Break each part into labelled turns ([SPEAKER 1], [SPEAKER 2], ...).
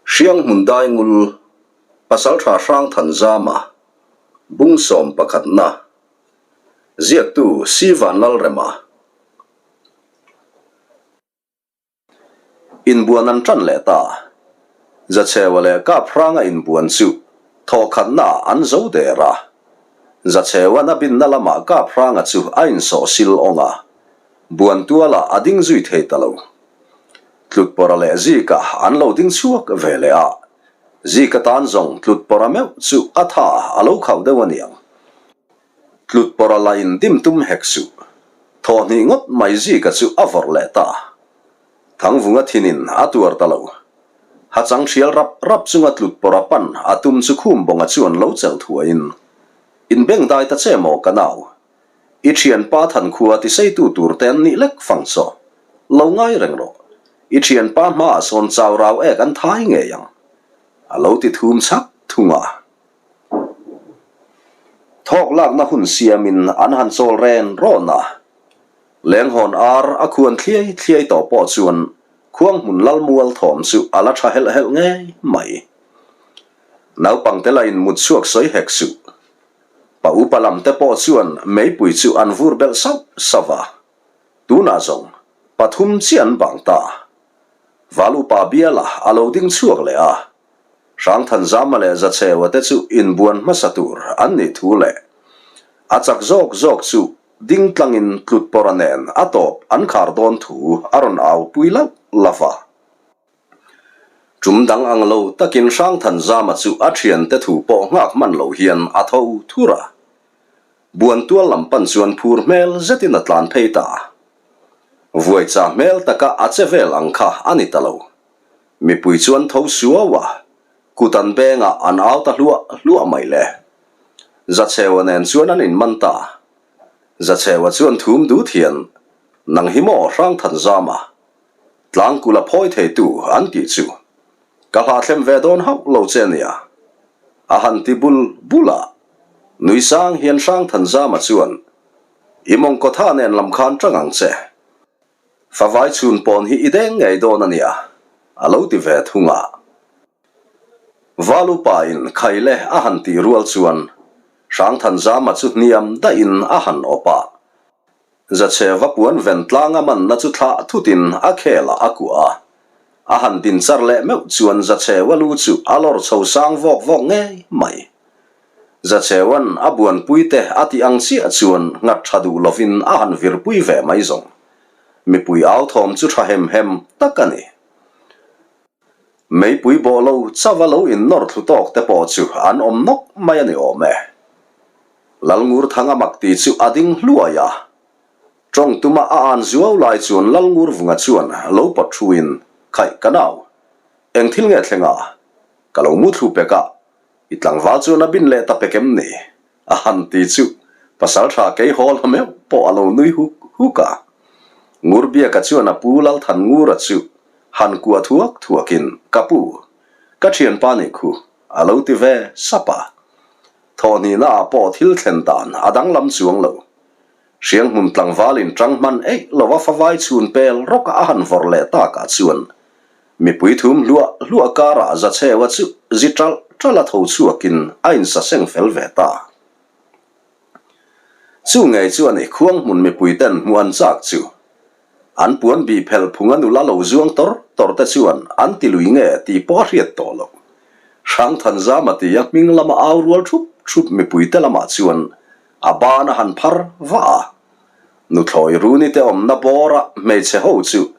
[SPEAKER 1] Hrianghmun Daingul, Pasaltha Hrangthanzama, Bung sawm pakhatna, Ziaktu Sivan Lalrema. Inbuan an ṭan leh ta. Zacheua leh Kaphranga inbuan chu thawhkhatnaah an zo der a. Zacheua'n a binna lamah Kaphranga chu a insawh sil awng a, buan tualah a ding zui thei ta lo. Tlutpawrha leh Zika an lo ding chhuak ve leh a, Zika tan zawng Tlutpawrha meuh chu a tha a lo khauh deuh a niang. Tlutpawrha la in dim tum hek suh. Thawhhnih ngawt mai Zika chu a vawrh leh ta. Thangvunga thinin a tuar ta lo. Hachang hrial rap rap chunga Tlutpawrha pan a tum chu Khumbawnga chuan lo chelh thuaiin, Inbeng dai ta che maw ka nau? I thianpa Thankhua tiseitu tur te an nih lek fang chaw. Lo ngai reng rawh. I thianpa hmaah sawn chau rau ek an thai ngei ang. A lo ti thum chhak thung a. Thawk lakna hun siamin an han chawl ren rawn a. Lenghawn ar a khuan thliai thliai tawh pawh chuan Khuanghmun Lalmual thawm chu a la tha helh helh ngei mai. Naupangte la in mut chhuak sawi hek suh. Pa upa lam te pawh chuan meipui chu an vur belh sauh sauh va, tunah zawng pathum chiah an bang ta. Val upa biala a lo ding chhuak leh a, Hrangthanzama leh Zacheua te chu inbuan hmasa tur an nih thu leh a chak zawk zawk chu ding tlangin Tlutpawrha nen a tawp an khar dawn thu a rawn au pui lauh lauh va. Tum dang ang lo takin Hrangthanzama chu a thiante thu pawh nghak hman lo hian a tho thur a. Buantual lam pan chuan phur hmel zetin a tlan phei ta. Vuaicha hmel taka a che vel ang kha a ni ta lo. Mipui chuan tho suau a, kut an bengah an au ta hluah hluah mai le. Zacheua nen chuan an inman ta. Zacheua chuan thum dut hian, Nang hi maw Hrangthanzama? Tlangkul a phawi theitu an tih chu ka hlahthlem ve dawn hauh lo che nia. A han ti bul bul a, nui sang hian Hrangthanzama chuan, I mawngkaw tha nen lam khan tang ang che. Favai chhun pawn hi i deng ngei dawn a nia, a lo ti ve thung a. Valupa in khaile a han tih rual chuan Hrangthanzama chu hniam daihin a han awp a. Zacheva puan ven tlang a manna chu thlah thutin a khelah a kuah a. A han din char leh meuh chuan Zachewa lu chu a lawr chho sang vawk vawk ngei mai. Zachewa'n a buanpuite a tih ang chiah chuan nghat tha duh lovin a han virpui ve mai zawng. Mipui au thawm chu tha hem hem tak a ni. Meipui bawh lo chauha lo innawr thlu tawk te pawh chu an awm nawk mai a ni awm e. Lalngurthanga mak ti chu a ding hluai a. Tawng tuma a an zuau lai chuan Lalngurvunga chuan lo pawt thuin, Khaih ka nau, eng thil nge thleng a? Ka lo mu thlu pek a, i tlangval chuan a bin leh ta pek em ni? A han ti chu Pasaltha Keihawl ha meuh pawh a lo nui huk huk a. Ngurbiaka chuan a pu Lalthanngura chu han kuah thuak thuakin, Ka pu, ka thianpa nih khu, a lo ti ve sap a. Thawhhnihna ah pawh thil thlen dan a danglam chuang lo. Hrianghmun tlangvalin tang hman eih lova favai chhun pel rawk a han vawrh leh takah chuan mipui thum hluah hluah karah Zacheua chu zi ṭalh ṭalh a tho chhuakin a insaseng fel ve ta. Chu ngei chuan i khuanghmun mipuiten hmuh an chak chu An puan bih phelh phunga nula lo zuang tawr tawr te chuan an ti lui nge tih pawh a hriat tawh loh. Hrangthanzama tia hming lama au rual thup thup mipuite lamah chuan a ban a han phar vah a. Nuthlawi Runi te awmna bawra hmeichhe ho chu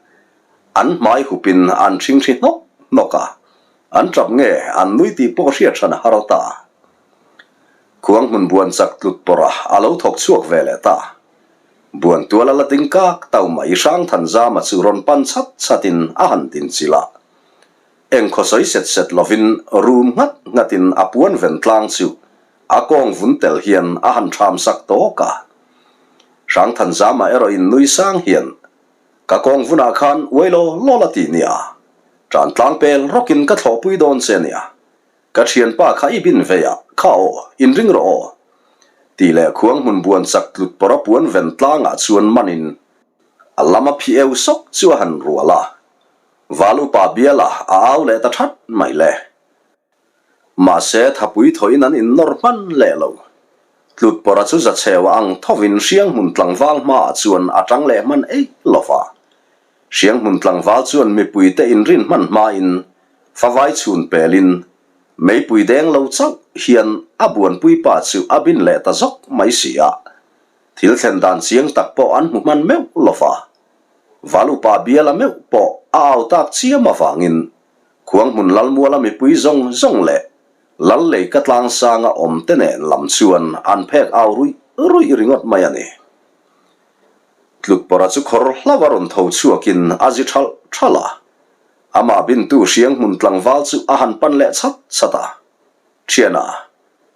[SPEAKER 1] an hmai hupin an ṭhingṭhi hnawk hnawk a, an ṭap nge an nui tih pawh hriat hran a har ta. Khuanghmun buan chak tlut pawrh a a lo thawk chhuak ve leh ta. Buan tual a la ding kak tau mai Hrangthanzama chu rawn pan chhat chhatin a han din chilh a. Eng khaw sawi set set lovin rum nghat nghatin a puan ven tlang chu a kawng vun tel hian a han ṭham sak tawk a. Hrangthanzama erawh in nui sang hian, Ka kawng vunah khan uai law law la ti nia. Ṭan tlang pel rawkin ka thlawhpui dawn che nia. Ka thianpa kha i bin vei a, kha aw, inring rawh aw. Tih leh khuang hmun buan chak tlut pawrh a puan ven tlangah chuan manin a lam a phi eu sawk chu a han rual a. Val upa biala a au leh ta that mai le. Mahse, thapui thawhin an innawr hman leh lo. Tlutpawrha chu Zachheua ang thovin Hrianghmun tlangval hmaah chuan a tang leh hman eih lo va. Hrianghmun tlangval chuan mipuite inrin hman hmain favai chhun pelin meipui deng lo chauh hian a buanpui pa chu a bin leh ta zawk mai si a. Thil thlen dan chiang tak pawh an hmu hman meuh lo va. Val upa biala meuh pawh a au tak chiam avangin Khuanghmun Lalmuala mipui zawng zawng leh Lal Leika tlangsanga awm te nen lam chuan an phek au ruih ruih ringawt mai a ni. Tlukpawrha chu khawr hlauh a rawn tho chhuakin a zi thalh thalh a, amah bintu Hrianghmun tlangval chu a han pan leh chhat chhat a, Thiana,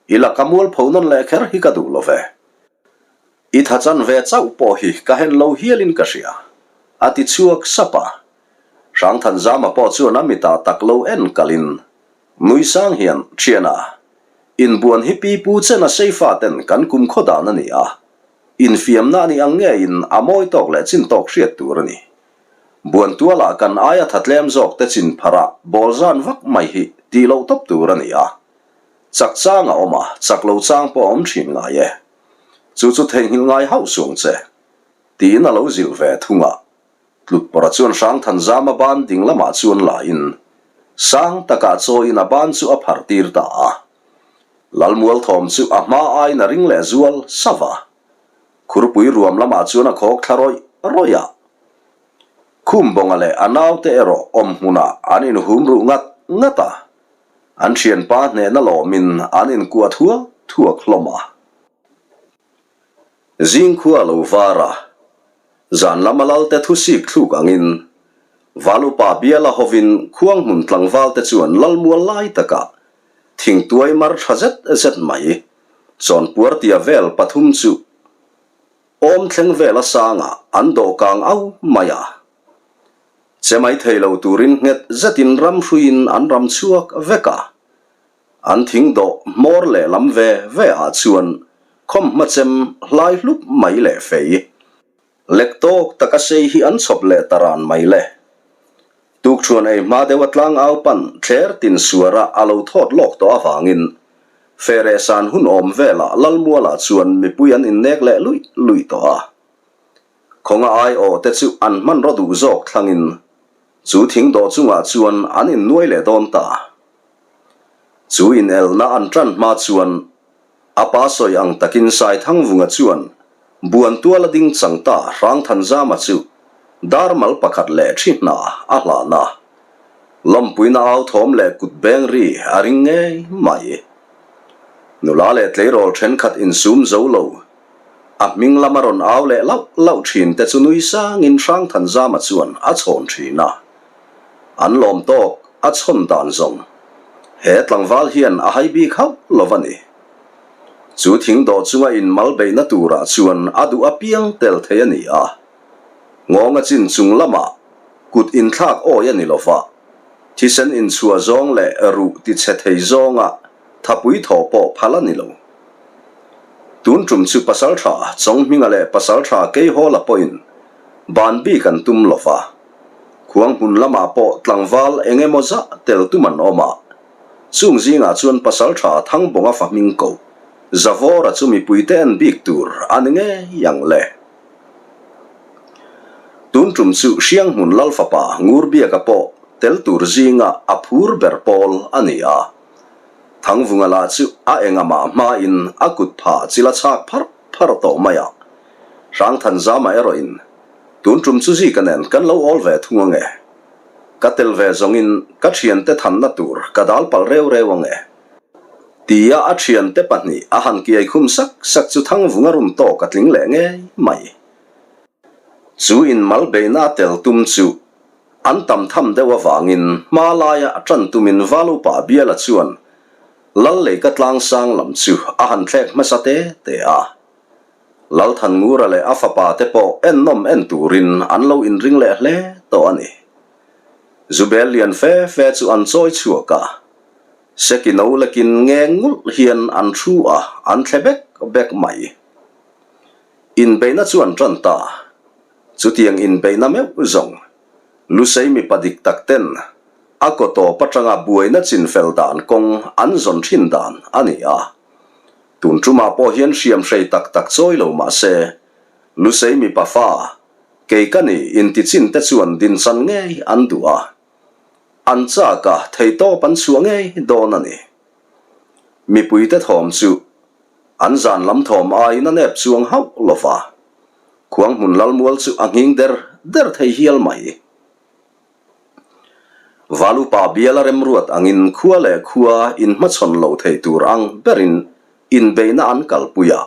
[SPEAKER 1] i laka mualpho nawn leh kher hi ka duh lo ve. I tha chan ve chauh pawh hi ka hen lo hialin ka hria, a ti chhuak sap a. Hrangthanzama pawh chuan a mitah tak lo en kalin, Nui sang hian, Thiana, inbuan hi pi pu chena seifa ten kan kum khaw dan a ni a, infiamna a nih ang ngeiin a mawi tawk leh chin tawk hriat tur a ni. Buan tualah kan aia tha tlem zawk te chin pharah bawl zan vak mai hi tih loh tawp tur a ni a. Chak chang a awm a, chak lo chang pawh a awm thin ngai e. Chu chu theihnghilh ngai hauh suang che, tiin a lo zilh ve thung a. Tlutpawrha chuan Hrangthanzama ban ding lamah chuan la in, sang takah chawiin a ban chu a phar tir ta a. Lalmualthawm chu a hma aiin a ring leh zual sauh a. Khurpui ruam lamah chuan a khawk thla rawih rawih a. Khumbawnga leh a naute erawh awm hmunah an inhum ruh ngat ngat a. An thianpa hnehna lawmin an inkuah thuak thuak hlawm a. Zingkhua lo var a, zan lama lalte thu sik thluk angin Valupa biala hovin khuanghmun tlangvalte chuan lalmual lai takah thingtuai mar tha zet zet mai chawnpuar tia vel pathum chu awm thleng vel a sangah an dawhkang au mai a. Che mai thei lo turin nghet zetin ram hruiin an ram chhuak vek a. An thing dawh hmawr leh lam ve ve ah chuan khawmhma chem hlai hlup mai leh fei. Lek tawk taka sei hi an chhawp leh ta ran mai le. Tukṭhuan ei hma deuh a tlangau pan thler tin suara a lo thawt lawk tawh avangin Fereh san hun awm velah Lalmualah chuan mipui an innek leh luih luih tawh a. Khawnga aiawh te chu an hmanraw duh zawk thlangin chu thing dawh chungah chuan an innuai leh dawn ta. Chu inelna an ṭan hma chuan a pa sawi ang takin Saithangvunga chuan buan tuala ding chang ta Hrangthanzama chu dar mal pakhat leh ṭhi hna a hlan a. Lawmpuina au thawm leh kut beng ri a ring ngei mai. Nula leh tleirawl ṭhenkhat insum zo lo a hming lama rawn au leh lauh lauh ṭhin te chu nui sangin Hrangthanzama chuan a chhawn ṭhin a. An lawm tawk a chhawn dan zawng he tlangval hian a hai bik hauh lo a ni. Chu thing dawh chunga in mal beihna turah chuan a duh apiang tel thei a ni a. Nghawng a chin chung lamah kut inthlak awi a ni lo va, thisen inchhuah zawng leh ruh tichhe thei zawnga thapui thawh pawh phal a ni lo. Tun tum chu Pasaltha Chawnghminga leh Pasaltha Keihawla pawhin ban bik an tum lo va. Khuang hmun lamah pawh tlangval eng emaw zah tel tum an awm a, chung zingah chuan Pasaltha Thangbawnga fa hming ko Zavawra chu mipuite en bik tur a ni ngei ang le. Tun tum chu Hrianghmun Lalfapa Ngurbiaka pawh tel tur zinga a phur ber pawl a ni a. Thangvunga lah chu a engamah hmain a kut phah chil a chhak pharh pharh tawh mai a. Hrangthanzama erawhin Tun tum chu Zika nen kan lo awl ve thung ange. Ka tel ve zawngin ka thiante thanna tur ka dal palh reu reu ange. Tia a thiante pahnih a han kiai khum sak sak chu Thangvunga run tawk a tling leh ngei mai. Chu inmal beihna a tel tum chu an tam tham deuh avangin hma laia tan tumin Valupa biala chuan Lal Leika tlangsang lam chu a han thlek hmasa te te a. Lalthanngura leh a fapa te pawh ennawm en turin an lo inring leh hle tawh a ni. Zubel lian fe fe chu an chawi chhuak a, Seki no lekin ngeng ngulh hian an thu a, an thle bek bek mai. Inbeihna chu an tan ta. Chutiang inbeihna meuh zawng. Lusei mipa dik tak ten a kaw tawp atanga buaina chinfel dan kawng an zawn thin dan a ni a. Tun tumah pawh hian hriam hrei tak tak chawi lo mah se, Lusei mipa fa, kei ka ni intichin te chuan dinchan ngei an duh a. An chak a, theitawp an chhuah ngei dawn a ni. Mipuite thawm chu an zan lam thawm aiin a nep chuang hauh lo va, Khuanghmun Lalmual chu a nghing der der thei hial mai. Valupa biala remruat angin khua leh khua inhmachhawn lo thei tur ang berin inbeihna an kalpui a,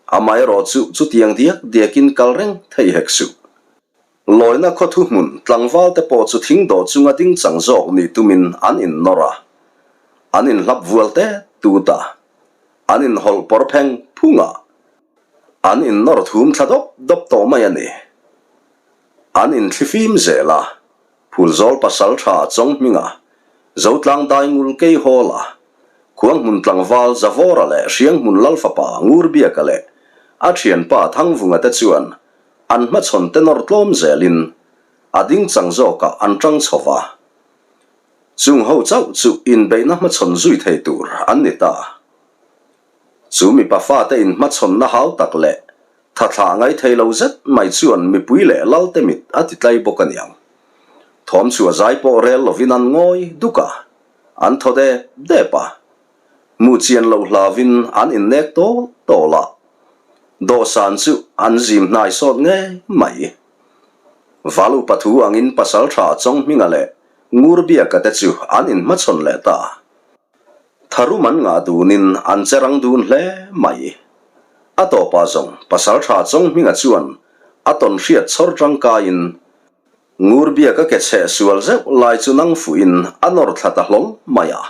[SPEAKER 1] amaherawh chu chutiang diak diakin kal reng thei hek suh. Lawina khaw thuhmun tlangval te pawh chu thing dawh chunga ding chang zawk nih tumin an innawr a, an inhlap vual tet tut a, an inhawlh pawr pheng phung a, an innawr thum thla dawp dawp tawh mai a ni. An inthlifim zel a, Phulzawl pasaltha Chawnghminga, Zotlang Daingul Keihawla, Khuanghmun tlangval Zavawra leh Hrianghmun Lalfapa Ngurbiaka leh a thianpa Thangvunga te chuan An hmachhawn te nawr tlawm zelin a ding chang zawkah an tang chho va. Chung ho chauh chu inbeihna hmachhawn zui thei tur an ni ta. Chu mipa fate inhmachhawnna hau tak leh thathlah ngai thei lo zet mai chuan mipui leh lalte mit a ti tlai bawk a niang. Thawm chhuah zai pawh rel lovin an ngawi duk a, an thaw dep dep a. Hmuh chian loh hlauvin an innek tawl tawl a, dawhsan chu an zim hnai sawt ngei mai. Valupa thu angin Pasaltha Chawnghminga leh Ngurbiaka te chu an inhmachhawn leh ta. Tharum an ngah dunin an che rang dun hle mai. A tawpah zawng Pasaltha Chawnghminga chuan a tawn hriat chhawr tangkaiin Ngurbiaka ke chheh sual zeuh lai chu nang fuhin a nawr thla ta hlawl mai a.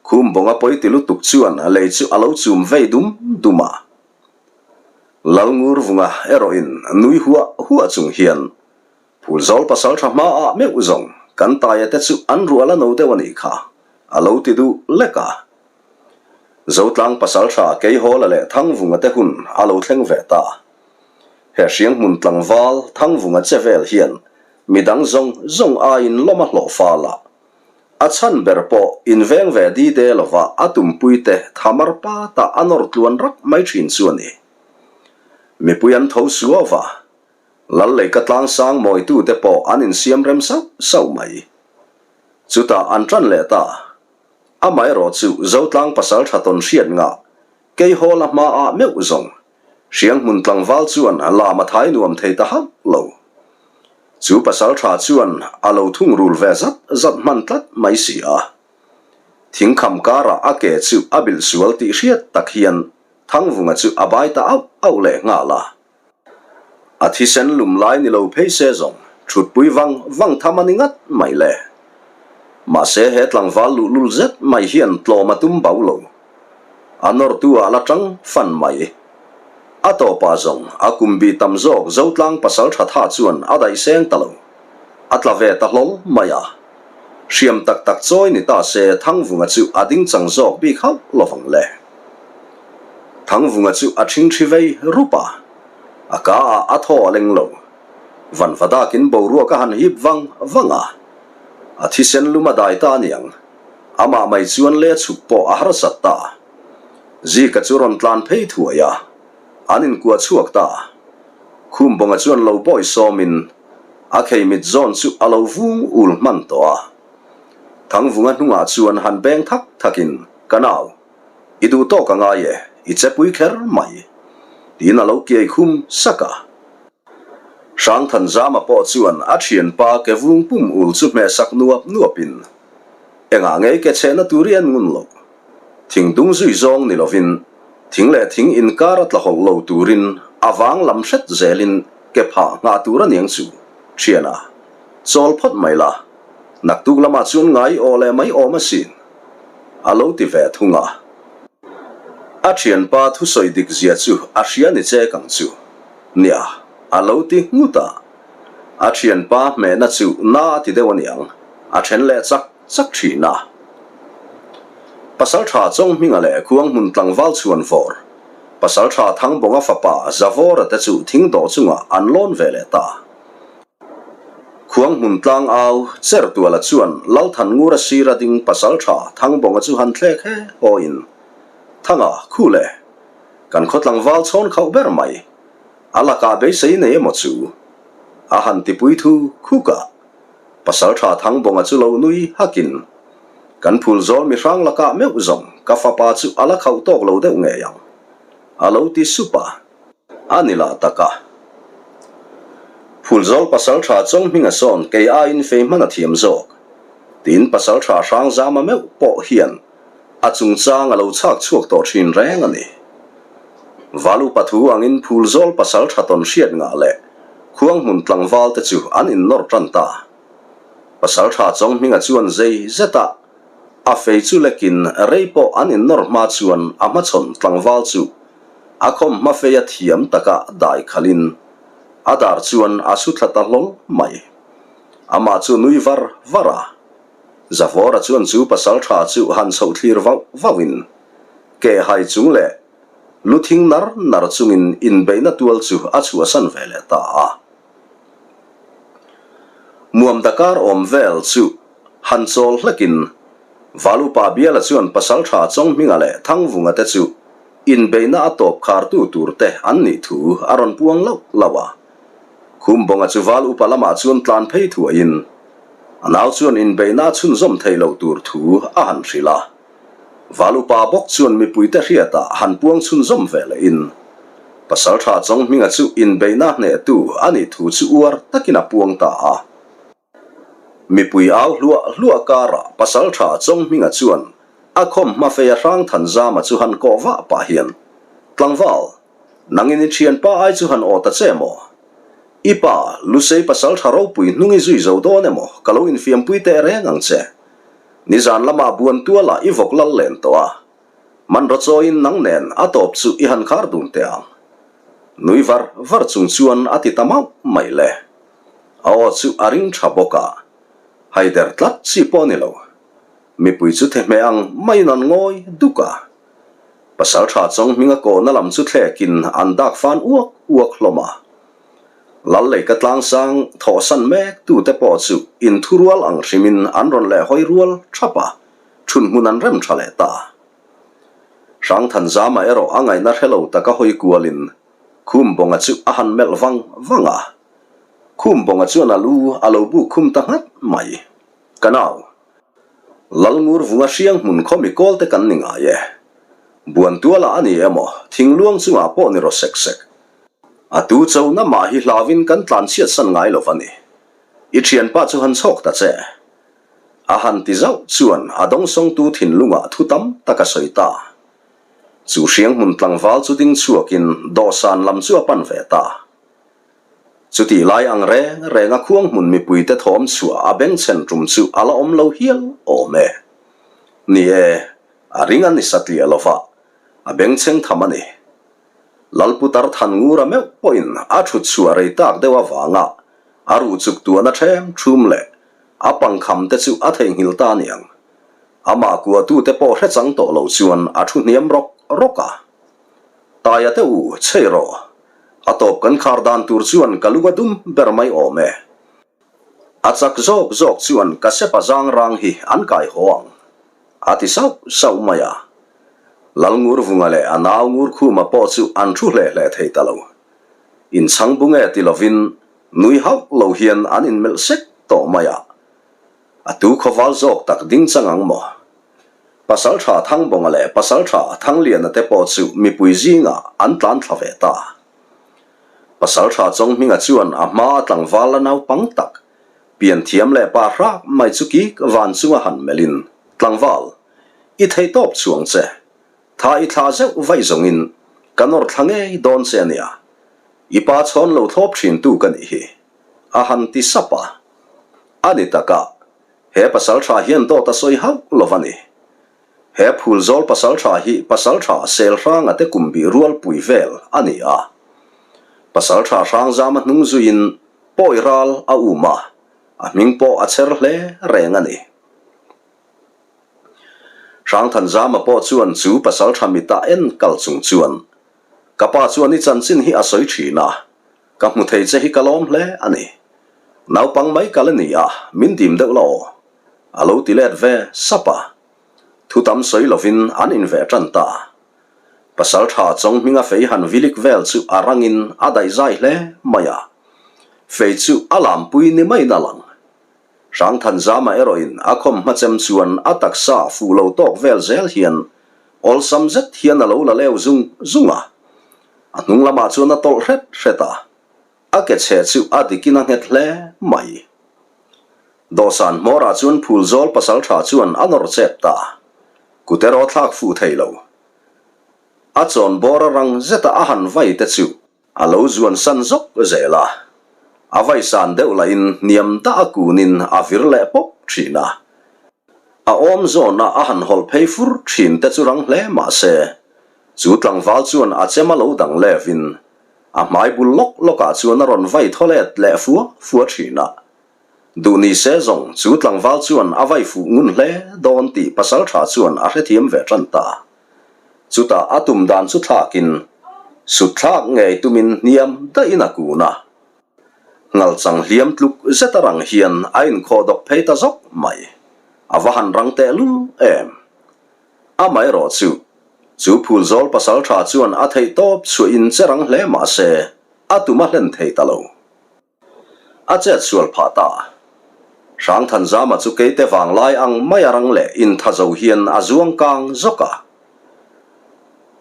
[SPEAKER 1] Khumbawnga pawi ti lutuk chuan lei chu a lo chum vei dum dum a. Lalngurvunga erawhin nui huah huah chung hian Phulzawl pasaltha hmaah meuh zawng kan taia te chu an rual a no deuh a nih kha a lo ti duh lek a. Zotlang pasaltha Keihawla leh Thangvunga te hun a lo thleng ve ta. He hrianghmun tlangval Thangvunga che vel hian midang zawng zawng aiin lawm a hlawh fal a. A chhan ber pawh inveng ve di de lova a tumpuite thamar pata a nawr tluan rak mai thin chu a ni. Mipui an tho suau va, Lal leika tlangsang mawitute pawh an insiam rem sauh sauh mai. Chutah an tan leh ta. Amaherawh chu Zotlang pasaltha tawn hriat ngah Keihawla hmaah meuh zawng Hrianghmun tlangval chuan lam a thai nuam thei ta hauh lo. Chu pasaltha chuan a lo thungrul ve zat zat hman tlat mai si a. Thingkham karah a ke chu a bilh sual tih hriat tak hian Thangvunga chu a bai ta auh auh leh nghal a. A thisen lum lai ni lo phei se zawng thutpui vang vang tham a ni ngat mai le. Mahse he tlangval luhlul zet mai hian tlawm a tum bau lo. A nawrtu ah la tang fan mai. A tawpah zawng a kum bi tam zawk Zotlang pasal tha tha chuan a daih seng ta lo. A tla ve ta hlawl mai a. Hriam tak tak chawi ni ta se Thangvunga chu a ding chang zawk bik hauh lovang le. Thangvunga chu a ṭhingṭhi vei rup a, a ka ah a thaw a leng lo. Vanva dakin boruak a han hip vang vang a, a thisen lum a dai ta aniang, amah mai chuan le chhuk pawh a harsat ta. Zika chu rawn tlan phei thuai a, an inkuah chhuak ta. Khumbawnga chuan lo bawi sawmin a kheimit zawn chu a lo vung ul hman tawh a. Thangvunga hnungah chuan han beng thak thakin, Ka nau, I duh tawk a ngai e, i che pui kher mai, tiin a lo kiai khum sak a. Hrangthanzama pawh chuan a thianpa ke vung pum ul chu hmeh sak nuap nuapin, Engah ngei ke chhehna tur i en ngun loh? Thing dung zui zawng ni lovin, thing leh thing inkar a tla hawlh lo turin a vang lam hret zelin ke phah nghah tur a niang chu, thiana, chawl phawt mai la, naktuk lamah chuan ngai aw leh mai awm asin. A lo ti ve thung a. A thianpa thusawi dik zia chu a hria ni che kang chu. Nia, a lo ti nghut a. A thianpa hmehna chu na a ti deuh aniang, a then leh chak chak thin a. Pasaltha Chawnghminga leh Khuanghmun tlangval chhuan vawr, Pasaltha Thangbawnga fapa Zavawra te chu thingdawh chungah an lawn ve leh ta. Khuanghmun tlang au Chertuala chuan Lalthanngura sira ding pasaltha Thangbawnga chu han thlek he hawiin, Thanga, khu le, kan khaw tlangval chhawn khauh ber mai, a lakah beisei nei emaw chu? A han tipui thu khuk a. Pasaltha Thangbawnga chu lo nui hakin, Kan phul zawl mihrang lakah meuh zawng ka fapa chu a la khauh tawk lo deuh ngei ang, a lo ti sup a. A ni lah tak a. Phulzawl pasaltha Chawnghminga sawn kei aiin fei hman a thiam zawk. Tin pasaltha Hrangzama meuh pawh hian a chungchang a lo chhak chhuak tawh thin reng a ni. Valu pathu angin Phulzawl pasaltha tawn hriat ngah leh Khuanghmun tlangval te chu an innawr tan ta. Pasaltha Chawnghminga chuan zei zeta a fei chu lekin rei pawh an innawr hma chuan a hmachhawn tlangval chu A khawm hma fei a thiam taka dai khalhin a dar chuan a su thla ta hlawl mai. Amah chu nui var var a. Zavawra chuan chu pasal tha chu han chhoh thlir vauh vauhin ke hai chung leh lu thing nar nar chungin inbeihna tual chu a chhuahsan ve leh ta a. Muam dakar awm vel chu han chawl hlekin Valupa Biala chuan Pasaltha Chawnghminga leh Thangvunga te chu inbeihna a tawp khartu tur te an nih thu a rawn puang loh loh a. Khumbawnga chu Val upa lamah chuan tlan phei thuaiin a nau chuan inbeihna a chhunzawm theih loh tur thu a han hrilh a. Val upa bawk chuan mipuite hriatah han puang chhunzawm ve lehin Pasaltha Chawnghminga chu inbeihna hnehtu a nih thu chu uar takin a puang ta a. Mipui au hluah hluah karah Pasaltha Chawnghminga chuan a khawm hma fei a hrang Thanzama chu han kawh vah pah hian, Tlangval, nangin i thianpa ai chu han aw ta che maw? I pa, Lusei Pasaltha ropui hnung i zui zo dawn emaw ka lo infiampui teh reng ang che. Nizan lamah buan tualah i vawk lal len tawh a, hmanraw chawiin nang nen a tawp chu i han khar dun teh ang. Nui var var chung chuan a ti ta mauh mai le. A aw chu a ring tha bawk a, haider tlat chi pawh a ni lo. Mipui chu thehmeh ang maiin an ngawi duk a. Pasaltha Chawnghminga kawhna lam chu thlekin an dak fan uak uak hlawm a. Lal leika tlangsang thawhsan mek tute pawh chu inthurual ang hrimin an rawn lehhawi rual thap a, thunhmun an rem tha leh ta. Hrangthanzama erawh a ngaihna hre lo taka hawi kualin Khumbawnga chu a han melh vang vang a. Khumbawnga chuan a lu a lo buk khum ta nghat mai. Ka nau, Lalngurvunga hriang hmun khaw mi kawl te kan ni ngai e. Buantualah a ni emaw, thingluang chungah pawh ni raw sek sek. A tu cho na mah hi hlauin kan tlanchhiat san ngai lo va ni. I thianpa chu han chhawk ta che. A han ti zauh chuan a dawngsawngtu thinlungah thu tam tak a sawi ta. Chu hrianghmun tlangval chu ding chhuakin dawhsan lam chu a pan ve ta. Chutih lai ang reng renga khuanghmun mipuite thawm chhuah a bengchhen tum chu a la awm lo hial awm e. Ni e, a ring a ni satliah lova, a bengchheng tham a ni. Lalputar Thanngura meuh pawhin a thut chhuah rei tak deuh avanga a ruh chuk tuahna ṭhem ṭhum leh a pangkham te chu a theihnghilh ta aniang. Amah kuahtute pawh hre chang tawh lo chuan a thu hniam rawk rawk a. Taia te u, chhei rawh. A tawp kan khar dan tur chuan ka lung a dum ber mai awm e. A chak zawk zawk chuan ka sepa zang rang hi an kai haw ang, a ti sauh sauh mai a. Lalngurvunga leh a nau Ngurkhuma pawh chu an thu hle hle thei ta lo. Inchhang bung e ti lovin nui hauh lo hian an inmelh sek tawh mai a. A tu khawval zawk tak ding chang ang maw? Pasaltha Thangbawnga leh Pasaltha Thangliana te pawh chu mipui zingah an tlan thla ve ta. Pasaltha Chawnghminga chuan a hma a tlangval la naupang tak, pianthiam leh pa hrap mai chu kik van chunga han melhin, Tlangval, i thei tawp chuang che. Tha i thla zeuh vaih zawngin ka nawr thla ngei dawn che a nia. I pa chhawn lo thlawp thintu ka nih hi. A han ti sap a. A ni tak a, he pasaltha hian dawt a sawi hauh lo va ni. He Phulzawl pasaltha hi pasaltha Selhranga te kum bih rual pui vel a ni a. Pasaltha Hrangzama hnung zuiin pawi ral a um a, a hming pawh a chher hle reng a ni. Hrangthanzama pawh chuan chu pasaltha mitah en kal chung chuan, Ka pa chuan i chanchin hi a sawi thin a, Ka hmu thei che hi ka lawm hle a ni. Naupang mai kal a ni a, min dim deuh la aw. A lo ti let ve sap a. Thu tam sawi lovin an inveh tan ta. Pasaltha chawng hminga fei han vilik vel chu a rangin a daihzai hle mai a. Fei chu a lampui ni maiin a lang. Hrangthanzama erawhin a khawm hmachem chuan a taksa fuh lo tawk vel zel hian awlsam zet hian a lo la leu zung zung a. A hnung lamah chuan a tawlh hret hret a. A ke chhe chu a dikin a nghet hle mai. Dawhsan hmawrah chuan Phulzawl pasaltha chuan a nawr chep ta. Kut erawh thlak fuh thei lo. A chawn bawr a rang zeta a han vai te chu a lo zuan san zawk zel a. A vai san deuh lahin hniam dah a kunin a vir leh pawp thin a. A awm zawna a han hawlh phei fur thin te chu rang hle mah se, chu tlangval chuan a chem a lo dang levin A hmai bul lawk lawkah chuan a rawn vai thaw let leh fua fua thin a. Duh ni se zawng chu tlangval chuan a vai fuh ngun hle dawn tih pasaltha chuan a hrethiam ve tan ta. Chutah a tum dan chu thlakin sut thlak ngei tumin hniam daihin a kun a. Ngalchang hliam tluk zet a rang hian a inkhawh dawk phei ta zawk mai. A va han rang tehlul em. Amaherawh chu, chu Phulzawl pasaltha chuan a theih tawp chhuahin che rang hle mah se, a tum a hlen thei ta lo. A chet sual phah ta. Hrangthanzama chu keite vanglai ang mai a rang leh intha zo hian a zuang kang zawk a.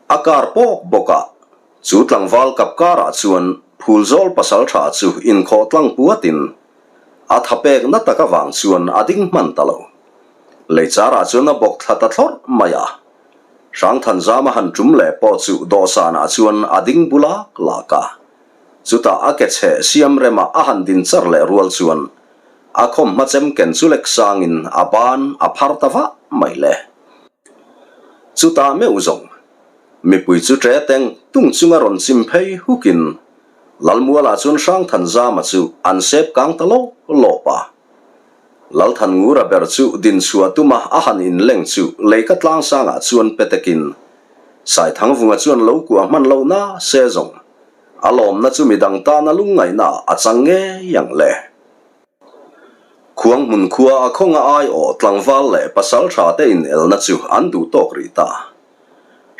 [SPEAKER 1] A kar pawk bawk a, chu tlangval kap karah chuan Phulzawl pasaltha chu inkhawh tlang puatin A tha pek na tak avang chuan a ding hman ta lo. Leichar ah chuan a bawk thla ta thlawrh mai a. Hrangthanzama han tum leh pawh chu dawhsan ah chuan a ding bu lak lak a. Chutah a ke chhe siam rema a han din char leh rual chuan a khawm hma chem ken chu lek sangin a ban a phar ta vah mai le. Chutah meuh zawng mipui chu ṭe teng tung chunga rawn chim phei hukin Lalmualah chuan Hrangthanzama chu an sep kang ta lawp lawp a. Lalthanngura ber chu dinchhuah tuma a han inleng chu leika tlangsangah chuan petekin Saithangvunga chuan lo kuah hman lo na se zawng a lawmna chu midang tana lungngaihna a chang ngei ang le. Khuanghmun khua a khawnga aiawh tlangval leh pasaltha te inelna chu an duh tawk rih ta.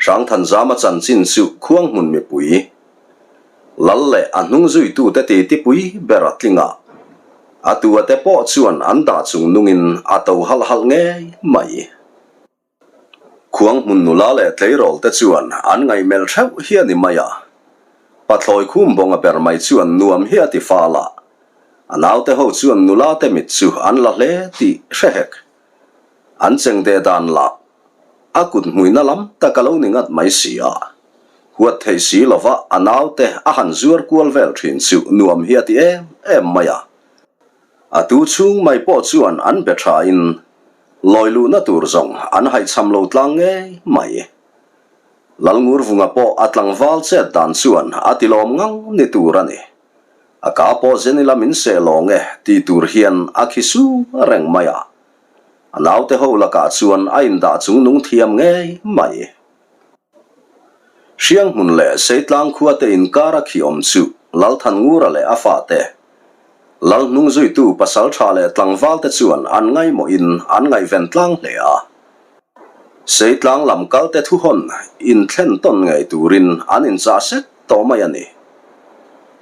[SPEAKER 1] Hrangthanzama chanchin chu Khuanghmun mipui Lal leh a hnung zuitute titipui ber a tling a, a tuate pawh chuan an dah chung nungin a to halh halh ngei mai. Khuanghmun nula leh tleirawl te chuan an ngaihmelh theuh hi a ni mai a, pathlawi khum bawnga ber mai chuan nuam hi a ti fal a, a naute ho chuan nula te mit chu an la hle tih hre hek. An cheng deh dan lah a kut hmuina lam tak a lo ni ngat mai si a. Huat theih si lova a naute a han zuar kual vel thin chu nuam hi a ti em em mai a. A tu chhung mai pawh chuan an be thain lawi luhna tur zawng an haihchham lo tlang ngei mai. Lalngurvunga pawh a tlangval chet dan chuan a ti lawm ngang ni tur a ni. A ka pawh zen ila min seh lawng e tih tur hian a khi su reng mai a. A naute ho lakah chuan a indah chung nung thiam ngei mai. Hrianghmun leh Seitlang khua te inkar a khi awm chu Lalthanngura leh a fate, Lalhnung zuitu pasaltha leh tlangval te chuan an ngaihmawhin an ngaihven tlang hle a. Seitlang lam kal te thuhawn inthlen tawn ngei turin an inchah sek tawh mai a ni.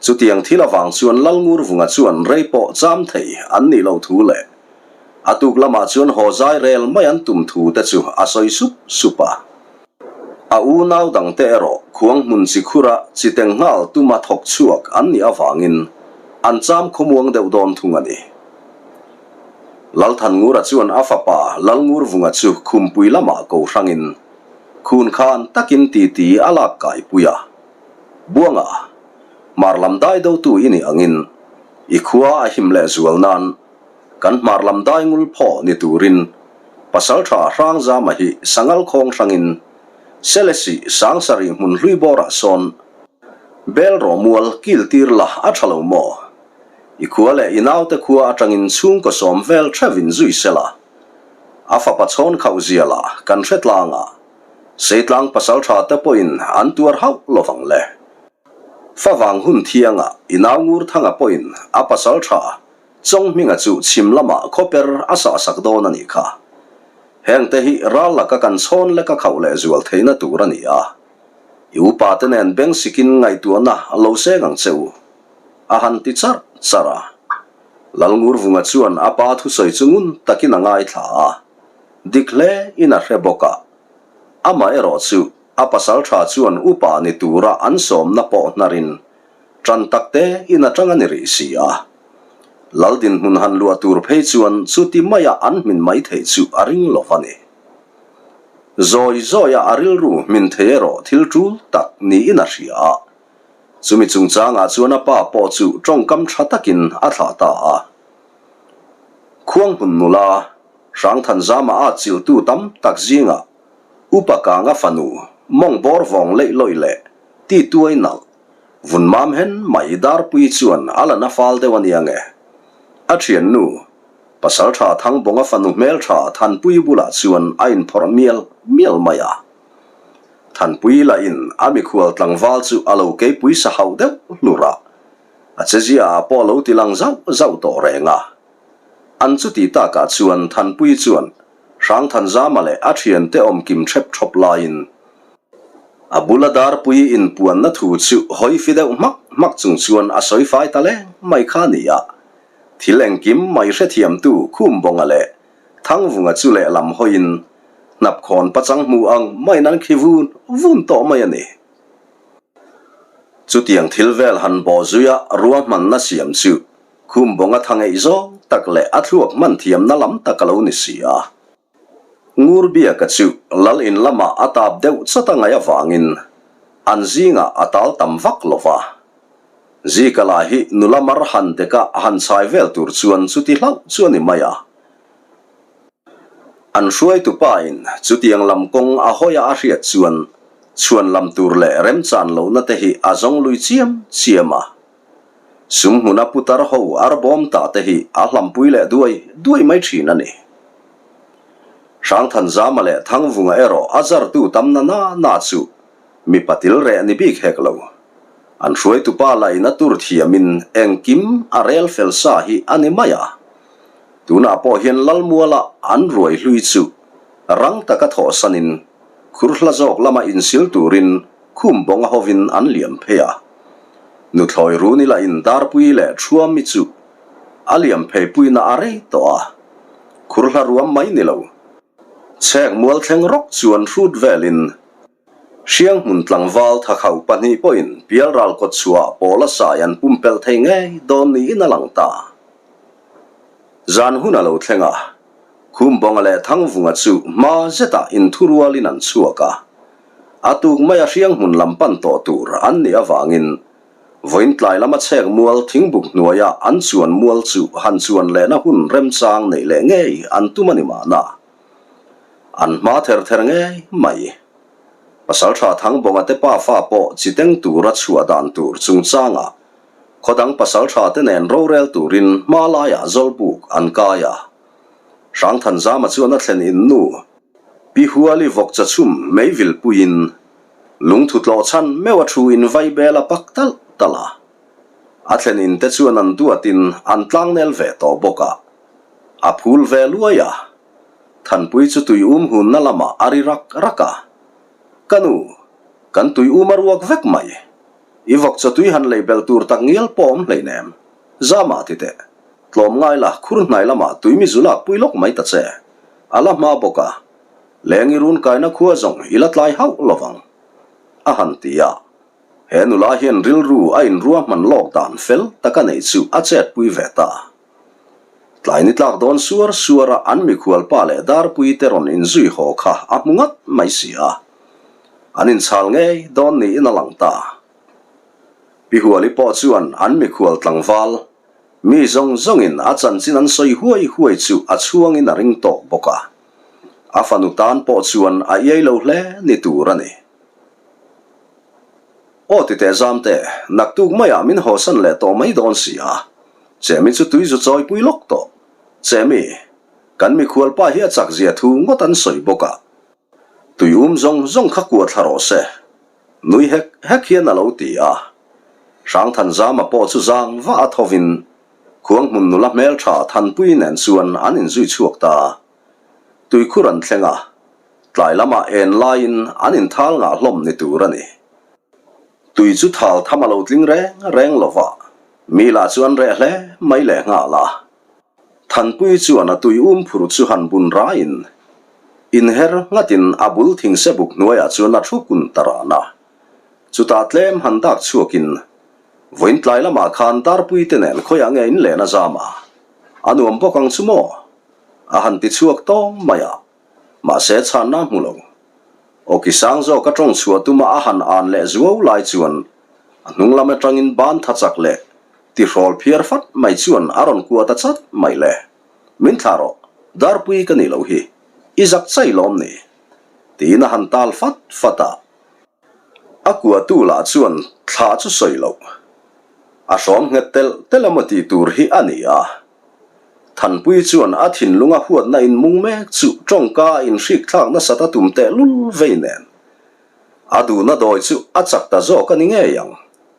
[SPEAKER 1] Chutiang thil avang chuan Lalngurvunga chuan rei pawh cham thei an nih loh thu leh A tuk lamah chuan haw zai rel mai an tum thu te chu a sawi sup sup a. A unau dangte erawh khuang hmun chi khura chi teng nghal tuma thawk chhuak an nih avangin an cham khawmuang deuh dawn thung a ni. Lalthanngura chuan a fapa Lalngurvunga chu khumpui lamah ko hrangin khun khan takin titi a lak kaipui a. Buanga, hmar lam dai dotu i nih angin i khua a him lehzual nan Kan hmar lam dai ngul phaw ni turin Pasaltha Hrangzama hi Sangal khawng hrangin Selesih Sangsarih hmun hlui bawrah sawn Bel rawhmual kil tir la a tha lo maw? I khua leh i naute khua atangin chhungkaw sawm vel thevin zui sela a fapa chhawn khauh zia lah kan hre tlang a, Seitlang Pasaltha te pawhin an tuar hauh lovang le. Favang hun thianga i nau Ngurthanga pawhin a Pasaltha. Chawnghminga chu chhim lamah khawper a sahsak dawn a nih kha. Hengte hi ral laka kan chhawn leka khauh leh zual theihna tur a ni a. I upate nen beng sikin ngaihtuahna lo seng ang che u, a han ti charh charh a. Lalngurvunga chuan a pa thusawi chu ngun takin a ngaithla a, dik hle in a hre bawk a. Amaherawh chu a pasal tha chuan upa ni tura an sawmna pawh hnarin Ṭan tak te in aṭang a ni rih si a. Lal dinhmun han luah tur phei chuan chuti maia an hmin mai theih chu a ring lo va ni. Zawi zawia a rilru hmin thei erawh thil ṭul tak niin a hria a. Chumi chungchangah chuan a pa pawh chu ṭawngkam ṭha takin a thlah ta a. Khuanghmun nula, Hrangthanzama at chilhtu tam tak zingah Upa Kanga fanu mawng bawr vawng leih lawih leh ti tuai nalh Vun mam hen mai Darpuii chuan a la na fal deuh a nia nge. A thiannu, Pasaltha Thangbawnga fanu hmeltha Thanpuii bulah chuan a inphawrh mial mial mai a. Thanpuii lahin a mikhual tlangval chu a lo keipui sa hauh deuh hlur a, a chezia ah pawh a lo ti lang zauh zauh tawh reng a. An chuti takah chuan Thanpuii chuan Hrangthanzama leh a thiante awmkim ṭhep ṭhawp laiin, A bula Darpuii inpuanna thu chu hawi fi deuh hmak hmak chung chuan a sawi fai ta leng mai kha a ni a. Thil engkim mai hrethiamtu Khumbawnga leh Thangvunga chu lehlam hawiin hnapkhawn pachang hmu ang maiin an khi vun vun tawh mai a ni. Chutiang thil vel han bawh zuia ruahmanna siam chu Khumbawnga tha ngeih zawng tak leh a thluak hman thiamna lam tak a lo ni si a. Ngurbiaka chu lal in lamah a tap deuh chawt a ngaih avangin an zingah a tal tam vak lo va. Zika lah hi nula mar han deka han chhai vel tur chuan chuti hlauh chu a ni mai a. An hruaitu pain chutiang lam kawng a hawi a a hriat chuan chhuan lam tur leh remchan lohna te hi a zawng lui chiam chiam a. Sum hmuna putar ho arbawm ta te hi a hlampui leh duai duai mai thin a ni. Hrangthanzama leh Thangvunga erawh a zartu tam na na na chu mipa til reh ni bik hek lo. An hruaitupa lah in a tur thiamin engkim a rel fel sa hi a ni mai a. Tunah pawh hian Lalmuala an ruai hlui chu rang taka thawhsanin khur hla zawk lama insil turin Khum bawnga hovin an liam phei a. Nuthlawi Runi lah in Darpui leh Thuami chu a liam phei puina a rei tawh a. Khur hla ruam mai ni lo. Chhek mual thleng rawk chuan hrut velin Hriang hmun tlangval thakhauh pahnih pawhin Pialral kawt chhuah pawla sai an pumpelh thei ngei dawn niin a lang ta. Zan hun a lo thleng a. Khumbawnga leh Thangvunga chu hma zetah inthurualin an chhuak a. A tuk maia hrianghmun lam pan tawh tur an nih avangin vawiin tlai lama chhek mual thingbuk hnuaia an chuan mual chu han chuan lehna hun remchang neih leh ngei an tum a ni mahna. An hma ther ther ngei mai. Pasaltha Thangbawnga te pafa pawh chiteng tura chhuah dan tur chungchangah Khawdang pasaltha te nen rorel turin hma laiah Zawlbuk an kai a. Hrangthanzama chuan a thlen in nu Pi Huali vawkcha chhum meivil puiin lungthu tlawh chhan meuh a thu in vai bel a pak talh talh a. A thlen in te chuan an duatin an tlangnel ve tawh bawk a. A phul ve luai a. Thanpui chu tui um hunna lamah a ri rak rak a. Ka nu, kan tui um a ruak vek mai. I vawk chawtui han lei belh tur tak ngial pawh awm hleinem. Zama ti teh. Tlawm ngai la, khur hnai lamah tui mi zu lak pui lawk mai ta che. A la hma bawk a. Leng i run kaina khua zawng i la tlai hauh lo vang. A han ti a. He nula hian rilru a inruahman lawk dan fel taka nei chu a chetpui ve ta. Tlai ni tlak dawn suar suar a an mikhual pa leh Darpui te rawn inzui haw kha a hmu ngat mai si a. An inchhal ngei dawn niin a lang ta. Pi Huali pawh chuan an mikhual tlangval mi zawng zawngin a chanchin an sawi huai huai chu a chhuangin a ring tawk bawk a. A fanu tan pawh chuan a iai lo hle ni tur a ni. Aw ti teh Zamte, naktuk maiah min hawsan leh tawh mai dawn si a. Chemi chu tui zu chawipui lawk tawh. Chemi, kan mikhualpa hi a chak zia thu ngawt an sawi bawk a. Tui um zawng zawng kha kuah thla rawh se. Nui hek hek hian a lo ti a. Hrangthanzama pawh chu zang vah a thovin. Khuanghmun nula hmeltha Thanpui nen chuan an inzui chhuak ta. Tuikhur an thleng a, tlai lamah en laiin an inthal ngah hlawm ni tur a ni. Tui chu thal tham a lo tling reng reng lo va, mi lah chu an reh hle mai leh nghal a. Thanpui chuan a tui um phur chu han bun raiin, inher nghatin a bul thingse buk hnuaiah chuan a thu kun ta ran a. Chutah tlem han dak chhuakin, Vawiin tlai lamah khan Darpui te nen khawiah nge in len a zam a? A nuam bawk ang chu maw? A han ti chhuak tawng mai a, mahse chhanna a hmu lo. Awki sang zawk a tawng chhuah tuma a han an leh zuau lai chuan a hnung lam atangin ban tha chak leh tihrawl phiar fat mai chuan a rawn kuah ta chat mai le. Min thlah rawh, Darpui ka nih loh hi, i zak chai lawm ni? Tiin a han tal fat fat a. A kuahtu lah chuan thlah chu sawi loh. A hrawm nghet telh telh emaw tih tur hi a ni a. Thanpui chuan a thinlunga huatna inmung mek chu tawngka a inhrik thlak nasat a tum tehlul vei nen. A duhna dawi chu a chak ta zawk a ni ngei ang,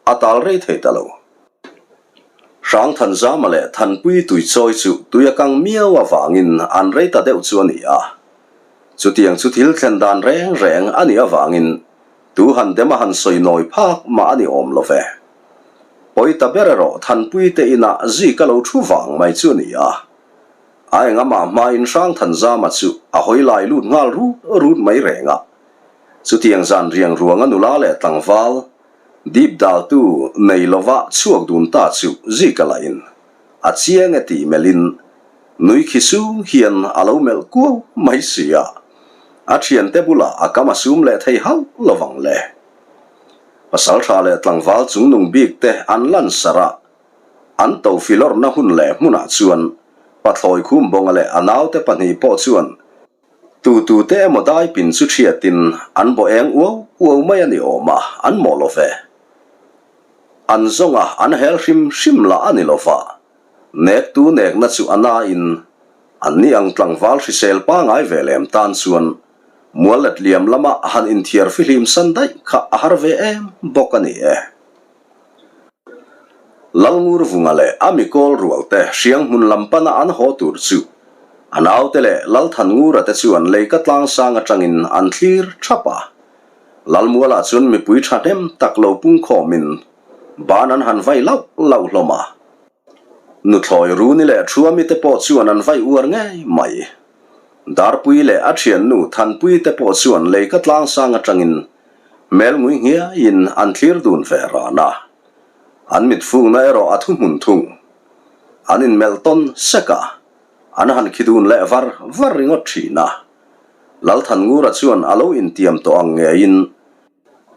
[SPEAKER 1] a tal rei thei ta lo. Hrangthanzama leh Thanpui tuichawi chu tui a kang miau avangin an rei ta deuh chu a ni a. Chutiang chu thil thlen dan reng reng a nih avangin tu han dem a han sawi nawi phak mah a ni awm lo ve. Pawi ta ber erawh Thanpui te inah zik a lo thu vang mai chu a ni a. A engamah hmain Hrangthanzama chu a hawi lai lut nghal rut rut mai reng a. Chutiang zan riang ruanga nula leh tlangval dip daltu nei lova chhuak dun ta chu Zika lahin a chiang e tih melhin nui khi sung hian a lo melh kuau mai si a, a thiante bulah a kam a sum leh thei hauh lovang le. Pasaltha leh tlangval chungnung bik te an lan sarh a, an to filawrna hun leh hmunah chuan Pathlawi Khumbawnga leh a naute pahnih pawh chuan Tu tu te emaw dai pin chu thiatin an bawh eng uau uau mai a ni awm a, an mawh lo ve. An zawng a, an hel hrim hrim lah a ni lo va. Nek tu nekna chu a nain an ni ang tlangval hrisel pangai ve lem tan chuan mual let liam lama han inthiar fihlim san daih kha a har ve em bawk a ni e. Lalngurvunga leh a mikawl rualte hrianghmun lam pana an haw tur chu a naute leh Lalthanngura te chuan leika tlangsang atangin an thlir thap a. Lalmualah chuan mipui thahnem tak lo pungkhawmin ban an han vai lauh lauh hlawm a. Nuthlawi Runi leh Thuami te pawh chuan an vai uar ngei mai. Darpui leh a thiannu Thanpui te pawh chuan leika tlangsang atangin Hmel ngui nghiaiin an thlir dun ve ran a, an mit fungna erawh a thuhmun thung. An inmelh tawn sek a, an han khi dun leh var var ringawt thin a. Lalthanngura chuan a lo intiam tawh ang ngeiin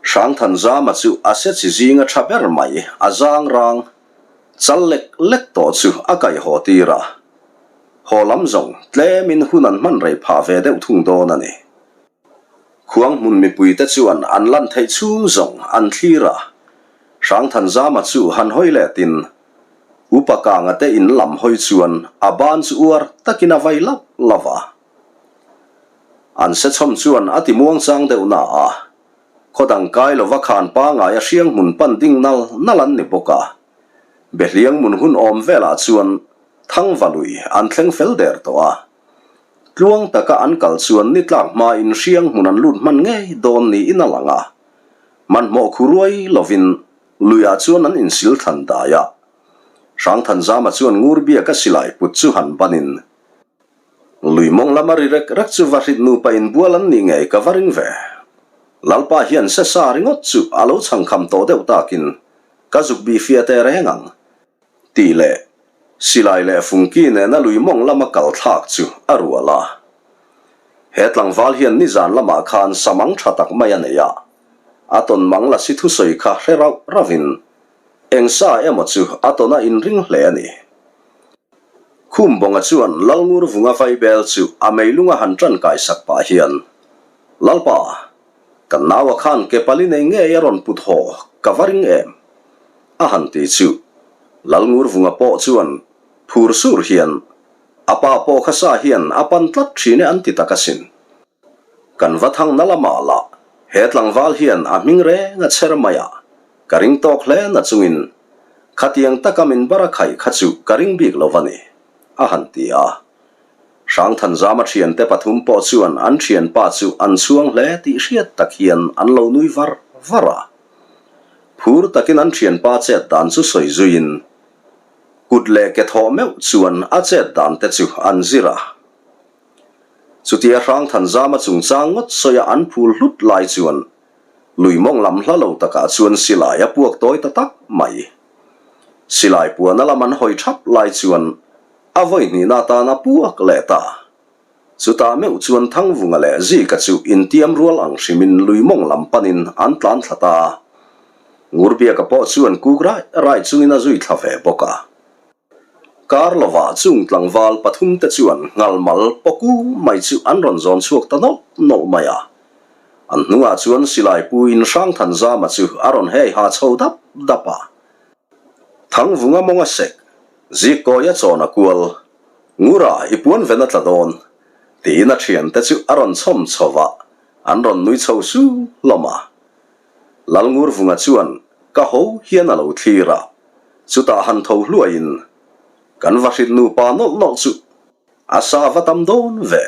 [SPEAKER 1] Hrangthanzama chu a se chi zinga tha ber mai a zang rang chal lek lek tawh chu a kaihhaw tir a. Haw lam zawng tlemin hun an hman rei phah ve deuh thung dawn a ni. Khuang hmun mipuite chuan an lan theih chhung zawng an thlir a, Hrangthanzama chu han hawi letin Upa Kanga te in lam hawi chuan a ban chu uar takin a vai lauh lauh a. An sechhawm chuan a ti muangchang deuh na a, khaw dang kai lova khan pangai a hriang hmun pan ding nal nal an ni bawk a. Behliang mun hun awm velah chuan Thangvalui an thleng fel der tawh a. Tluang taka an kal chuan ni tlak hmain hriang hmun an lut hman ngei dawn niin a lang a. Hmanhmawh khu ruai lovin luiah chuan an insil thlan dai a. Hrangthanzama chuan Ngurbiaka silai put chu han banin, Lui mawng lama ri rek rek chu va hrit nupa inbual an nih ngei ka va ring ve. Lalpa hian se sa ringawt chu a lo chhangkham tawh deuh takin ka zuk bih fia teh reng ang. Tih leh silai leh fungki nena lui mawng lama kal thlak chu a rual a. He tlangval hian nizan lamah khan samang tha tak mai a nei a, a tawn mang lasi thusawi kha hre rauh rauhin eng sa emaw chu a tawn a inring hle a ni. Khumbawnga chuan Lalngurvunga vaibel chu a meilunga han ṭankai sak pah hian, Lalpa, Kan naua khan ke pali nei ngei a rawn put haw ka va ring em? A han ti chu Lalngurvunga pawh chuan phur sur hian a pa pawh kha sa hian a pan tlat thin e an ti tak asin. Kan va thang na lamah lah he tlangval hian a hming reng a chher mai a, ka ring tawk hle na chungin. Khatiang taka min bar a khaih kha chu ka ring bik lo va ni, a han ti a. Hrangthanzama thiante pathum pawh chuan an thianpa chu an chhuang hle tih hriat tak hian an lo nui var var a. Phur takin an thianpa chet dan chu sawi zuiin kut leh ke thawh meuh chuan a chet dan te chu an zir a. Chutia Hrangthanzama chungchang ngawt sawia an phul hlut lai chuan Lui mawng lam hla lo takah chuan silai a puak tawi ta tak mai. Silai puana lam an hawi thap lai chuan a vawi hnihna atan a puak leh ta. Chutah meuh chuan Thangvunga leh Zika chu intiam rual ang hrimin lui mawng lam panin an tlan thla ta a. Ngurbiaka pawh chuan kuk rai rai chungin a zui thla ve bawk a. Kar lovah chung tlangval pathumte chuan nghalmal pawku mai chu an rawn zawn chhuak ta nawlh nawlh mai a. An hnungah chuan silai pu in Hrangthanzama chu a rawn hei ha chho dap dap a. Thangvunga mawnga sek, Zikkawia chawn a kual, Ngura i puan ven a tla dawn, tiin a thiante chu a rawn chhawm chho va, an rawn nui chho su hlawm a. Lalngurvunga chuan ka ho hian a lo thlir a, chutah han tho hluaiin kan va hrilh nupa nawlh nawlh chu a sa va tam dawn ve.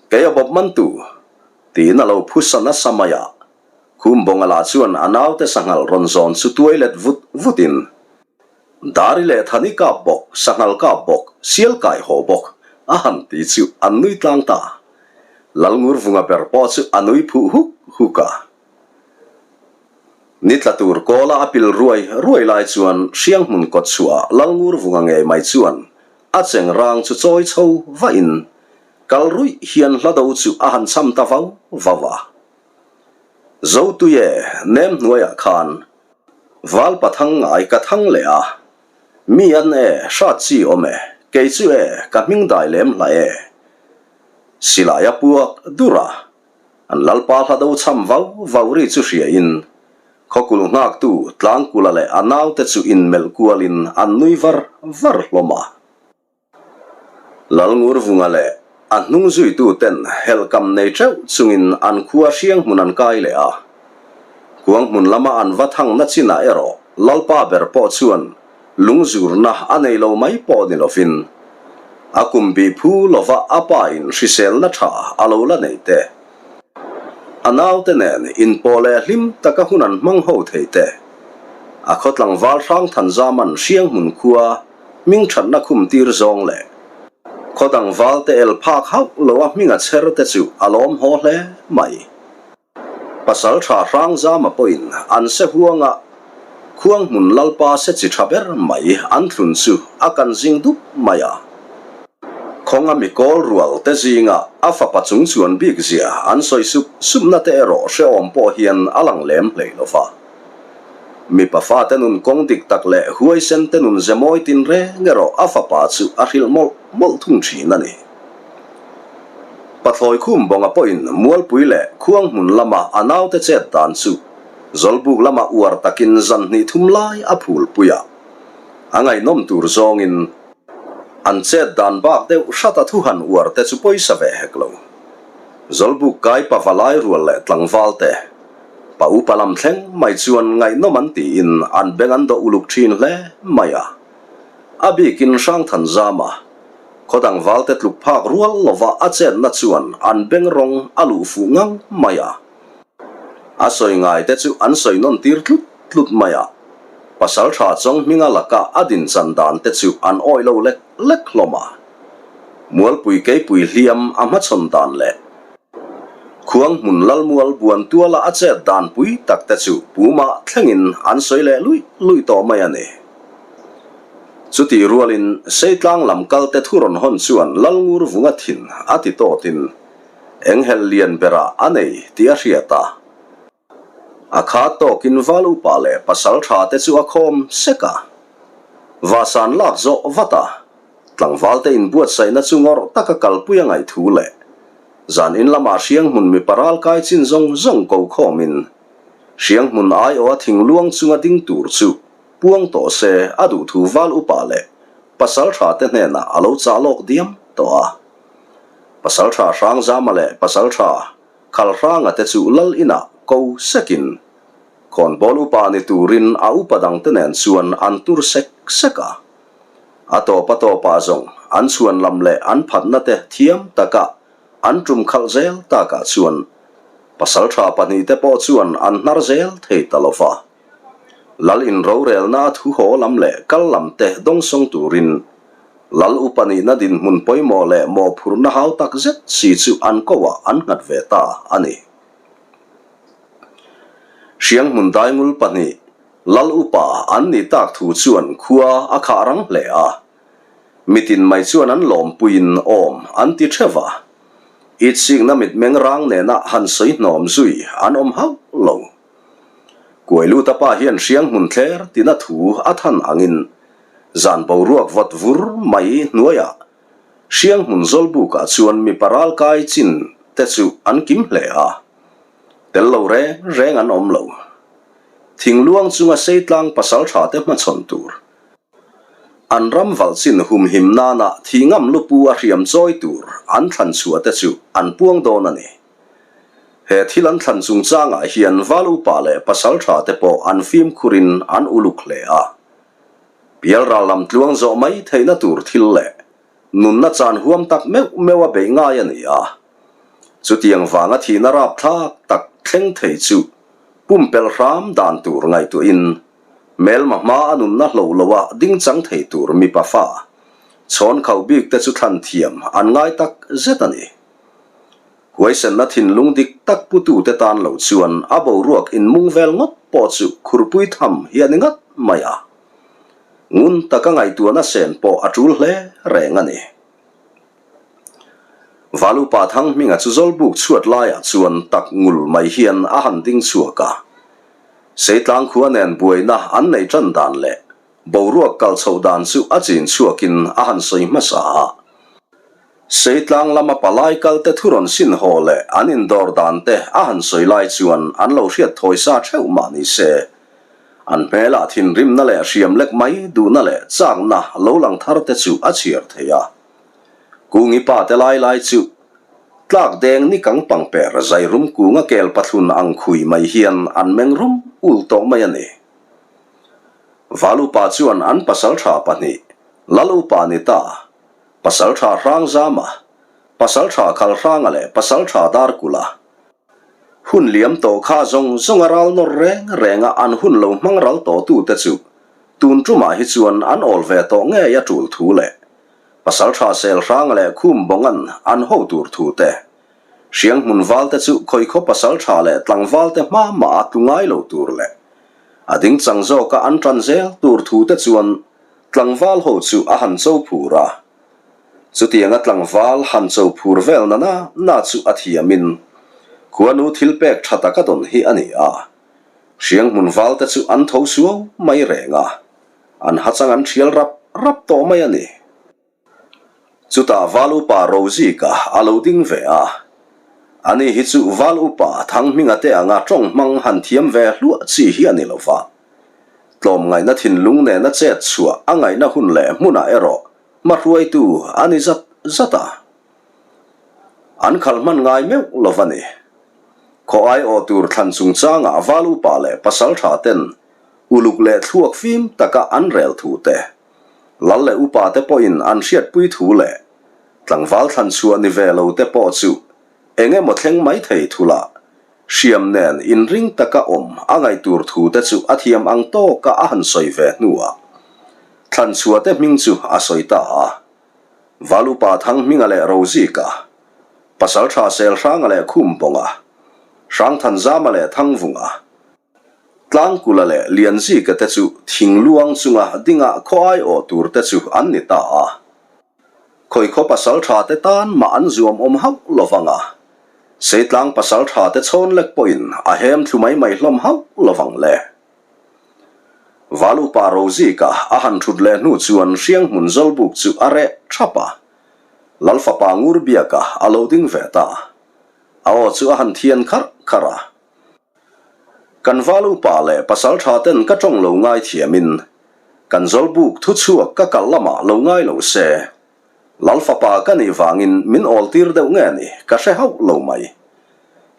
[SPEAKER 1] Kei a bawp mantu tiin a lo phusa nasa mai a, Khumbawnga lah chuan a naute sanghal rawn zawn chu tuai let vut vutin Dari leh Thani kap bawk, sanghal kap bawk, sial kai haw bawk a han ti chu an nui tlang ta. Lalngurvunga ber pawh chu a nui phuh huk huk a. Ni tla tur kawla a pil ruai ruai lai chuan Hrianghmun kawt chhuah Lalngurvunga ngei mai chuan a cheng rang chu chawi chho vahin kal ruih hian hla do chu a han cham ta vau vau a. Zotuie nem hnuaiah khan Val pathang ngai ka thang leh a, Mi an e, hrat chi awm e, kei chu e, ka hming dai lem hla e. Silai a puak dur a, an lalpa hla do cham vau vau ri chu hria in, khawkul nghaktu Tlangkula leh a naute chu inmelh kualin an nui var var hlawm a. Lalngurvunga leh a hnung zuituten helhkam nei teuh chungin an khua hriang hmun an kai leh a. Kuang hmun lama an va thangna chinah erawh Lalpa ber pawh chuan lungzurna a nei lo mai pawh ni lovin a kum bih phu lova a pa in hriselna tha a lo la nei te, a naute nen inpawh leh hlim taka hun an hmang ho thei te, a khaw tlangval Hrangthanzaman hriang hmun khua hming thatna khum tir zawng leh khaw dang valte el phak hauh lo a hming a chher te chu a lawm haw hle mai. Pasal tha Hrangzama pawhin an se huanga khuang hmun lalpa se chi tha ber mai an thlun chu a kan zing dup mai a. Khawnga mi kawl rual te zinga a fapa chung chuan bik zia an sawi sup supna te erawh hrehawm pawh hian a lang lem hlei lo va. Mipa fate nun kawng dik tak leh huaisen te nun ze mawi tin reng erawh a fapa chu a hrilh mawlh mawlh thung thin a ni. Pathlawi khum bawnga pawhin Mualpui leh Khuang hmun lama a naute chet dan chu Zawlbuk lama uar takin zan hnih thum lai a phulpui a, a ngaihnawm tur zawngin an chet dan bak deuh hrata thu han uar te chu pawisa ve hek lo. Zawlbuk kai pavalai rual leh tlangval te Pa upa lam thleng mai chuan ngaihnawm an tiin an beng an dawh uluk thin hle mai a. A bikin Hrangthanzama, khaw dang valte tluk phak rual lova a chetna chuan an beng rawng a luh fuh ngang mai a. A sawi ngai te chu an sawi nawn tir tlut tlut mai a. Pasaltha Chawnghminga laka a din chan dan te chu an awih lo lek lek hlawm a. Mualpui keipui hliam a hmachhawn dan leh Khuang hmun Lalmual buan tuala a chet dan pui tak te chu pumah thlengin an sawi leh luih luih tawh mai a ni. Chutih rualin Seitlang lam kal te thu rawn hawn chuan Lalngur vunga thin a ti tawtin enghelh lian berah a nei tih a hriat a. A kha tawkin val upa leh pasal tha te chu a khawm sek a. Vasan lak zawh vat a, tlangval te inbuatsaihna chu ngawrh taka kalpui a ngaih thu leh zan in lamah hrianghmun mipa ral kai chin zawng zawng ko khawmin hrianghmun aiawha thingluang chunga ding tur chu puang tawh se a duh thu val upa leh pasal tha te hnenah a lo chah lawk diam tawh a. Pasal tha Hrangzama leh pasal tha Khalhranga te chu lal inah ko sekin. Khawnbawl upa ni turin a upa dangte nen chuan an tur sek sek a. A tawp a tawpah zawng an chhuan lam leh an phatna te thiam taka an tum khalh zel takah chuan pasaltha pahnihte pawh chuan an hnar zel thei ta lo va. Lal in rorelna a thu haw lam leh kal lam te dawngsawng turin Lal upa nihna dinhmun pawimawh leh mawhphurhna hau tak zet si chu an koah an nghat ve ta a ni. Hrianghmun daingul pahnih Lal upa an nih tak thu chuan khua a khah rang hle a. Mitin mai chuan an lawmpuiin awm an ti theuh va. Itsikna mitmeng rang nena han sawi hnawm zui an awm hauh lo. Kuailuta pa hian Hrianghmun thler tina thu a than angin zan boruak vawt vur mai hnuaiah Hrianghmun zawlbukah chuan mipa ralkai chin te chu an kim hle a, tel lo reng reng an awm lo. Thingluang chunga Seitlang pasaltha te hmachhawn tur, an ram valh chin humhim nana thingam lupu a hriam chawi tur an thlan chhuah te chu an puang dawn a ni. He thil an thlan chungchangah hian val upa leh pasaltha te pawh an fimkhurin an uluk hle a. Pialral lam tluang zawh mai theihna tur thil leh nunna chan huam tak meuh meuh a beih ngai a ni a. Chutiang vanga thihna rapthlak tak thleng thei chu pumpelh hram dan tur ngaihtuahin hmelma hma a nunna hloh loha dingchang thei tur mipa fa chhawn khauh bik te chu thlan thiam an ngai tak zet a ni. Huaisenna thinlung dik tak putute tan lo chuan a boruak inmung vel ngawt pawh chu khurpui tham hi a ni ngat mai a. Ngun taka ngaihtuahna sen pawh a tul hle reng a ni. Valupa Thanghminga chu Zawlbuk chhuat laiah chuan tak ngul mai hian a han ding chhuak a. Seitlang khua nen buaina an nei tan dan leh boruak kal chhoh dan chu a chin chhuakin a han sawi hmasa a. Seitlang lama palai kalte thu rawn sin haw leh an indawr dan te a han sawi lai chuan an lo hriat thawi sa theuh mah ni se, an hmelah thinrimna leh hriam lek mai duhna leh chakna lo lang thar te chu a chhiar thei a. Kungi pa te lai lai chu tlak deng ni kang pangper zairum kunga kel pathlun ang khui mai hian an meng rum ul tawh mai a ni. Valupa chuan an pasaltha pahnih, Lalupa ni ta, Pasalṭha Hrangzama, Pasalṭha Khalhranga leh Pasalṭha Darkula. Hun liam tawh kha zawng zawnga ral nawr reng renga an hun lo hmang ral tawhtute chu tun ṭumah hi chuan an awl ve tawh ngei a ṭul thu leh Pasalṭha Selhranga leh Khumbawnga'n an ho tur thu te, Hrianghmun valte chu khawikhaw pasalṭha leh tlangvalte hma mah a tlu ngai lo tur leh a dingchang zawka an ṭan zel tur thu te chuan Tlangval ho chu a han cho phur a, chutianga tlangval han cho phur vel na na na chu a thiamin khuanu thil pek tha tak a dawn hi a ni a. Hrianghmun valte chu an tho suau mai reng a, an hachang an thial rap rap tawh mai a ni. Chutah Val Upa Rozika a lo ding ve a. Ani hi chu Val Upa Thanghminga te anga tawng hmang han thiam ve hluah chi hi a ni lo va. Tlawmngaihna thinlung nena chet chhuah a ngaihna hun leh hmunah erawh hmahruaitu a ni zat zat a. An khalh hman ngai meuh lo va ni. Khaw aiawh tur thlan chungchangah Val Upa leh Pasaltha ten uluk leh thluak fim taka an rel thu te, Lal leh upa te pawhin an hriatpui thu leh tlangval thlan chhuah ni ve lo te pawh chu eng emaw thleng mai thei thula hriam nen inring taka awm a ngaih tur thu te chu a thiam ang tawka a han sawi ve hnuah thlan chhuah te hming chu a sawi ta a. Val upa Thanghminga leh Rozika, Pasaltha Selhranga leh Khumbawnga, Hrangthanzama leh Thangvunga, Tlangkula leh Lianzika te chu thingluang chunga dinga khaw aiawh tur te chu an ni ta a. Khawikhaw pasaltha te tan mah an zuam awm hauh lo vang a, Seitlang pasaltha te chhawn lek pawhin a hem thlu mai mai hlawm hauh lo vang le. Val upa Rozika a han thut leh hnu chuan Hrianghmun Zawlbuk chu a reh thap a, Lal fapa Ngurbiaka a lo ding ve ta. A aw chu a han thian kharh kharh a. Kan val upa leh pasal tha ten ka tawng lo ngai thiamin kan zawlbuk thu chhuak ka kal lamah lo ngai lo se, Lal fapa ka nih vangin min awl tir deuh nge ni ka hre hauh lo mai.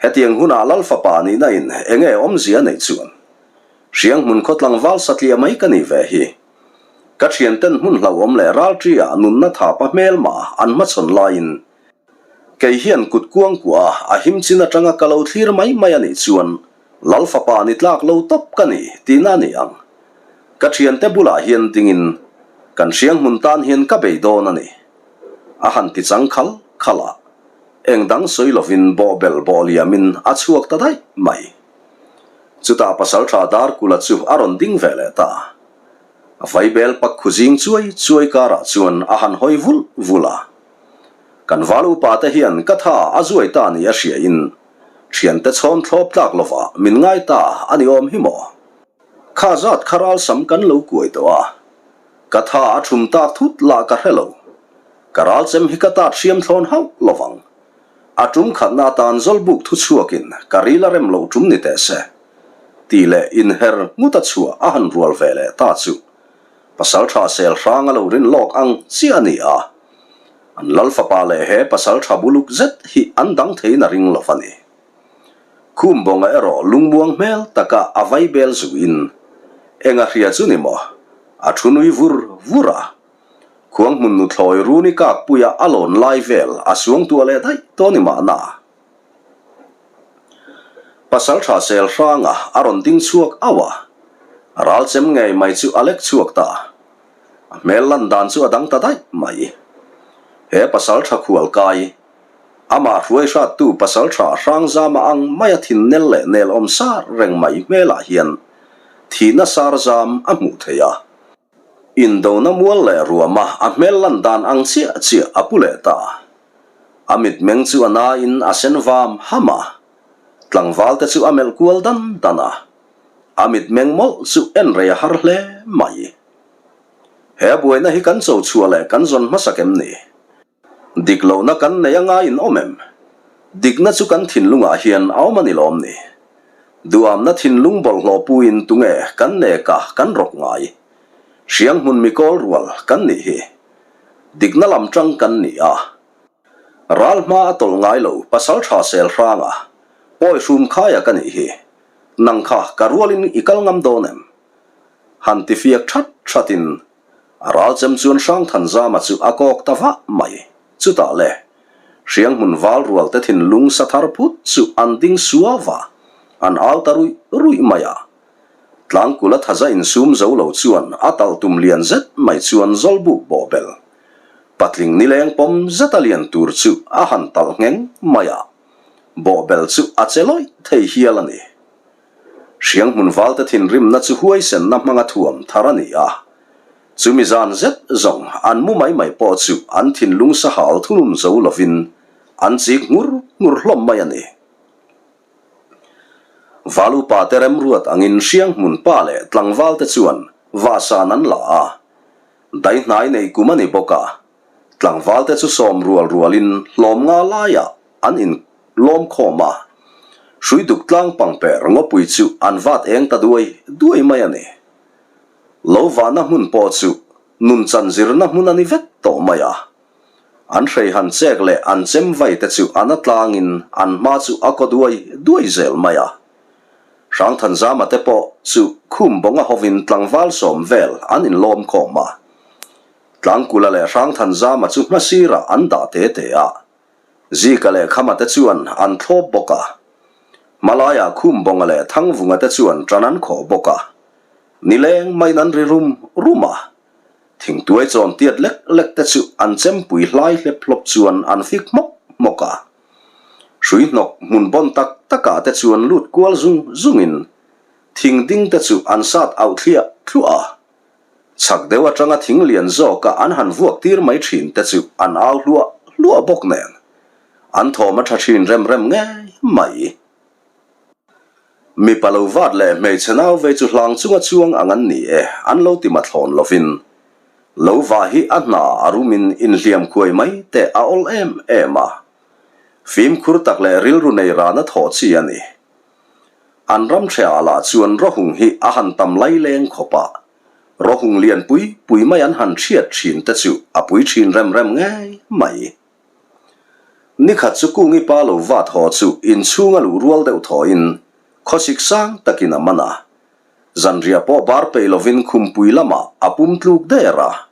[SPEAKER 1] Hetiang hunah Lal fapa nihna in enge awmzia neih chuan? Hriang hmun khaw tlangval satliah mai ka nih ve hi. Ka thianten hmun hlauhawm leh ralṭi-ah nunna thapa hmelma an hmachhawn laiin kei hian kut kuangkuah a him chin atanga ka lo thlir mai mai a nih chuan Lal fapa ni tlak lo tawp ka ni tihna a ni ang. Ka thiante bulah hian dingin kan hriang hmun tan hian ka bei dawn a ni. A han ti chang khal khal a, eng dang sawi lovin bawhbel bawh liamin a chhuak ta daih mai. Chutah pasaltha Darkula chu a rawn ding ve leh ta. A vaibel pak khu zing chuai chuai karah chuan a han hawi vulh vulh a. Kan val upa te hian ka tha a zuai ta ni a hriain Thiante chhawn thlawp tlak lova min ngai ta a ni awm hi maw? Kha zat kha ralsam kan lo kuai tawh a, ka tha a thum tak thut lah ka hre lo. Ka ralchem hi ka tat hriam thlawn hauh lovang. A tum khatna atan Zawlbuk thu chhuakin ka ril a rem loh tum ni teh se. Tih leh inher nghut a chhuah a han rual ve leh ta chu Pasaltha sel hrang a lo rin lawk ang chiah a ni a. An lal fapa leh he pasal tha buluk zet hi an dang theiin a ring lo a ni. Khum bawnga erawh lungmuang hmel taka a vai bel zuin eng a hria chu ni maw? A thu nui vur vur a. Khuang hmun nuthlawi runi kakpuia a lawn lai vel a suangtuah leh daih tawh ni mahna. Pasal tha sel hranga a rawn ding chhuak auh a, a ral chem ngei mai chu a lek chhuak ta. A hmel lan dan chu a dang ta daih mai. He pasal tha khual kai, amah hruai hrattu pasal tha Hrangzama ang maia thin nel leh nel awm sar reng mai hmelah hian thihna sar zam a hmuh theih a. Indona mual leh ruama a hmel lan dan ang chiah chiah a pu leh ta. A mitmeng chu a nain a sen vam ham a, tlangval te chu a melh kual dan dan a. A mitmeng mawlh chu en rei a har hle mai. He buaina hi kan cho chhuah leh kan zawn hmasak em ni? Dik lohna kan nei anga in awm em? Dikna chu kan thinlungah hian a awm a ni lawm ni? Duamna thinlung bawlhhlawh puiin tunge kan nek a kan rawk ngai? Hriang hmun mi kawl rual kan nih hi. Dikna lam tang kan ni a. Ral hma a tawlh ngai lo pasal tha sel hranga pawi hrum khaia ka nih hi. Nang kha ka rualin i kal ngam dawn em? Han ti fiak that thatin A ral chem chuan Hrangthanzama chu a kawk ta vah mai. Chutah le, hriang hmun val rual te thinlung sa thar phut chu an ding suau va, an au ta ruih ruih mai a. Tlangkula thaza insum zo lo chuan a tal tum lian zet mai chuan Zawlbuk bawhbel, patling nileng pawm zeta lian tur chu a han talh ngheng mai a, bawhbel chu a che lawih thei hial a ni. Hriang hmun valte thinrimna chu huaisenna hmanga thuam thar a ni a. Chumi zan zet zawng an mu mai mai pawh chu an thinlung sahal thunun zo lovin an chik ngur ngur hlawm mai a ni. Val upa te remruat angin hriang hmun pa leh tlangvalte chuan vahsan an la a. Daihnai nei kum a ni bawk a, Tlangvalte chu sawm rual rualin hlawm nga laiah an in lawm khawm a, hrui duk tlang pangper ngawpui chu an vat eng ta duai duai mai a ni. Lo vahna hmun pawh chu nunchan zirna hmun a ni vek tawh mai a. An hrei han chek leh an chem vai te chu a na tlangin an hma chu a kaw duai duai zel mai a. Hrangthanzama te pawh chu khum bawnga hovin tlangval sawm vel an in lawm khawm a. Tlangkula leh Hrangthanzama chu hmasirah an dah te te a, Zika leh Khama te chuan an thlawp bawk a. Hmalaiah Khumbawnga leh Thangvunga te chuan ṭan an khawh bawk a. Nileng maiin an ri rum rum a. Thingtuai chawn tiat lek lek te chu an chempui hlai hlep hlawp chuan an fik hmawk hmawk a. Hrui hnawk hmun bawn tak takah te chuan lut kual zung zungin thing ding te chu an sat auh thliah thluah a. Chhak deuh atanga thing lian zawka an han vuak tir mai thin te chu an au hluah hluah bawk nen an thawm a tha thin rem rem ngei mai. Mipa lo vat leh hmeichhe nau vei chu hlang chunga chuang ang an ni e an lo ti mathlawn lovin lo vah hi a hna a rumin inhliam khuai mai te a awl em em a. Fimkhur tak leh rilru nei rana thawh chi a ni. An ram ṭhehah lah chuan rawhung hi a han tam lai leng khawp a, rawhung lian pui pui mai an han ṭhiat ṭhin te chu a pui ṭhin rem rem ngei mai. Nikhat chu Kungi pa lo vat haw chu inchhung a luh rual deuh thawhin khawsik sang takin a man a. Zanriah pawh bar peih lovin khumpui lamah a pum tluk der a.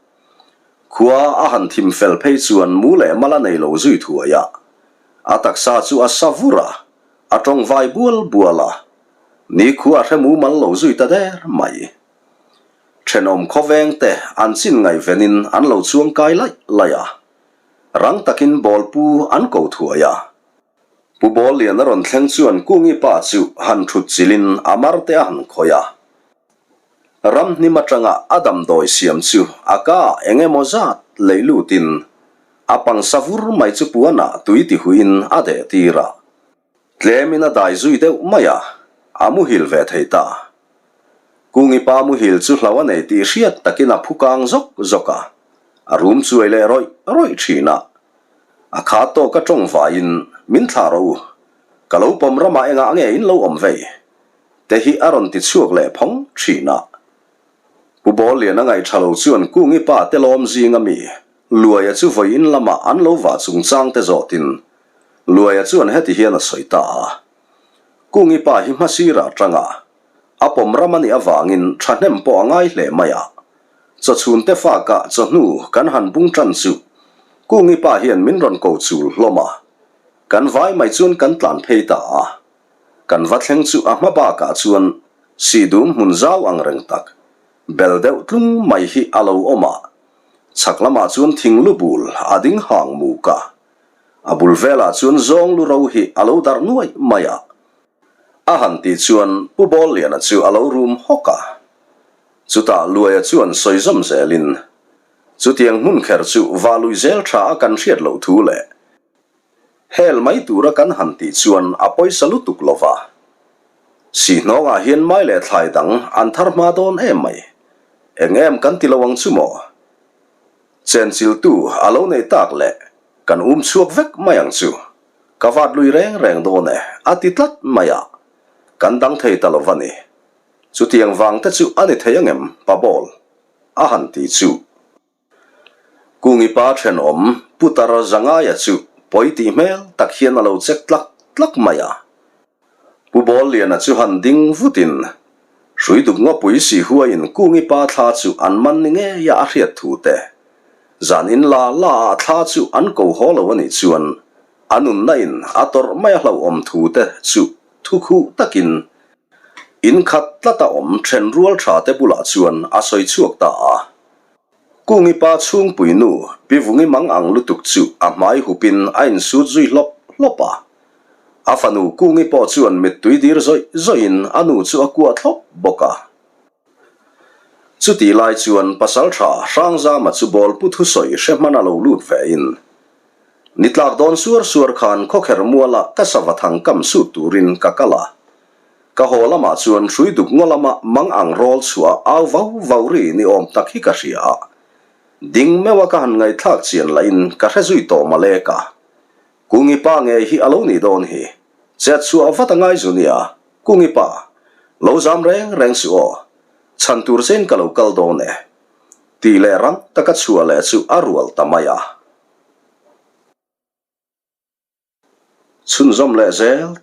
[SPEAKER 1] Khua a han thim fel phei chuan mu leh mal a nei lo zui thuai a. A taksa chu a sa vur a, a tawng vai bual bual a. Nikhua a hre mumal lo zui ta der mai. Thenawm khawveng te an chin ngaihvenin an lo chuang kai laih laih a. Rang takin bawlpu an ko thuai a. Pu Bawllian a rawn thleng chuan Kungi pa chu han thut chilhin a mar te a han khawih a. Ramhnim atanga a damdawi siam chu a ka ah eng emaw zat leih lutin a pangsa vur mai chu puanah tui ti huiin a deh tir a. Tlemin a dai zui deuh mai a, a muhil ve thei ta. Kungi pa muhil chu hlo a nei tih hriat takin a phu kang zawk zawk a, a rum chuai leh rawih rawih thin a. A kha tawk a tawng vaiin, Min thlah rawh u, ka lo pawm ramah engah nge in lo awm vei? te hi a rawn ti chhuak leh phawng thin a. Pu Bawllian a ngaih tha lo chuan Kungi pa te lawm zing a mi Luaia chu vawiin lamah an lo vah chungchang te zawtin Luaia chuan heti hian a sawi ta a, Kungi pa hi hmasirah tanga a pawm ram a nih avangin thahnem pawh a ngai hle mai a, chawchhunte fakah chawhnu kan han bung tan chu Kungi pa hian min rawn ko chul hlawm a, kan vai mai chuan kan tlan phei ta a. Kan va thleng chu a hma bakah chuan sihdum hmun zau ang reng tak, bel deuh tlung mai hi a lo awm a, chhak lamah chuan thing lu bul a ding hang muk a, a bul velah chuan zawng lu ro hi a lo darh nuaih mai a. A han tih chuan Pu Bawlliana chu a lo rum hawk a. Chutah Luaia chuan sawi zawm zelin, Chutiang hmun kher chu va lui zel tha a kan hriat loh thu leh, Hel mai tura kan han tih chuan a pawisa lutuk lo va. Sihnawngah hian mai leh thlai dang an thar hma dawn em mai. Eng em kan ti lo ang chu maw? Chenchiltu a lo nei tak leh kan um chhuak vek mai ang chu. Ka vat lui reng reng dawn e, a ti tlat mai a. Kan dang thei ta lo va ni. Chutiang vang te chu a ni thei angem, Pa Bawl? a han ti chu. Kungi pa thenawm Putar Zangaia chu pawi tih hmel tak hian a lo chek tlak tlak mai a. Pu Bawlliana chu han ding vutin hrui duk ngawpui si huaiin Kungi pa thla chu an man ni ngei a a hriat thu te. Zan in la la ah thla chu an ko haw lo a nih chuan a nunna in a tawrh mai a hlauhawm thu te chu thu khuh takin in khat tlat a awm then rual tha te bulah chuan a sawi chhuak ta a. Kungi pa chhungpui nu Pi Vungi mang ang lutuk chu a hmai hupin a insut zui hlawp hlawp a. A fanu Kungi pawh chuan mittui dir zawih zawihin a nu chu a kuah thlawp bawk a. Chutih lai chuan Pasaltha Hrangzama chu bawlpu thusawi hre hman a lo lut vein, Ni tlak dawn suar suar khan khawkher mualah ka sava thang kam sut turin ka kal a. Ka haw lamah chuan hrui duk ngaw lama mang ang rawl chhuah au vau vau ri ni awm tak hi ka hria a. Ding meuha ka han ngaihthlak chian lahin ka hre zui tawh malek a. Kungi pa ngei hi a lo nih dawn hi. Chet chhuah vat a ngai zu nia. Kungi pa, lo zam reng reng suh aw. Chhan tur chein ka lo kal dawn e. Tih leh rang taka chhuah leh chu a rual ta mai a. Chhunzawm leh zel.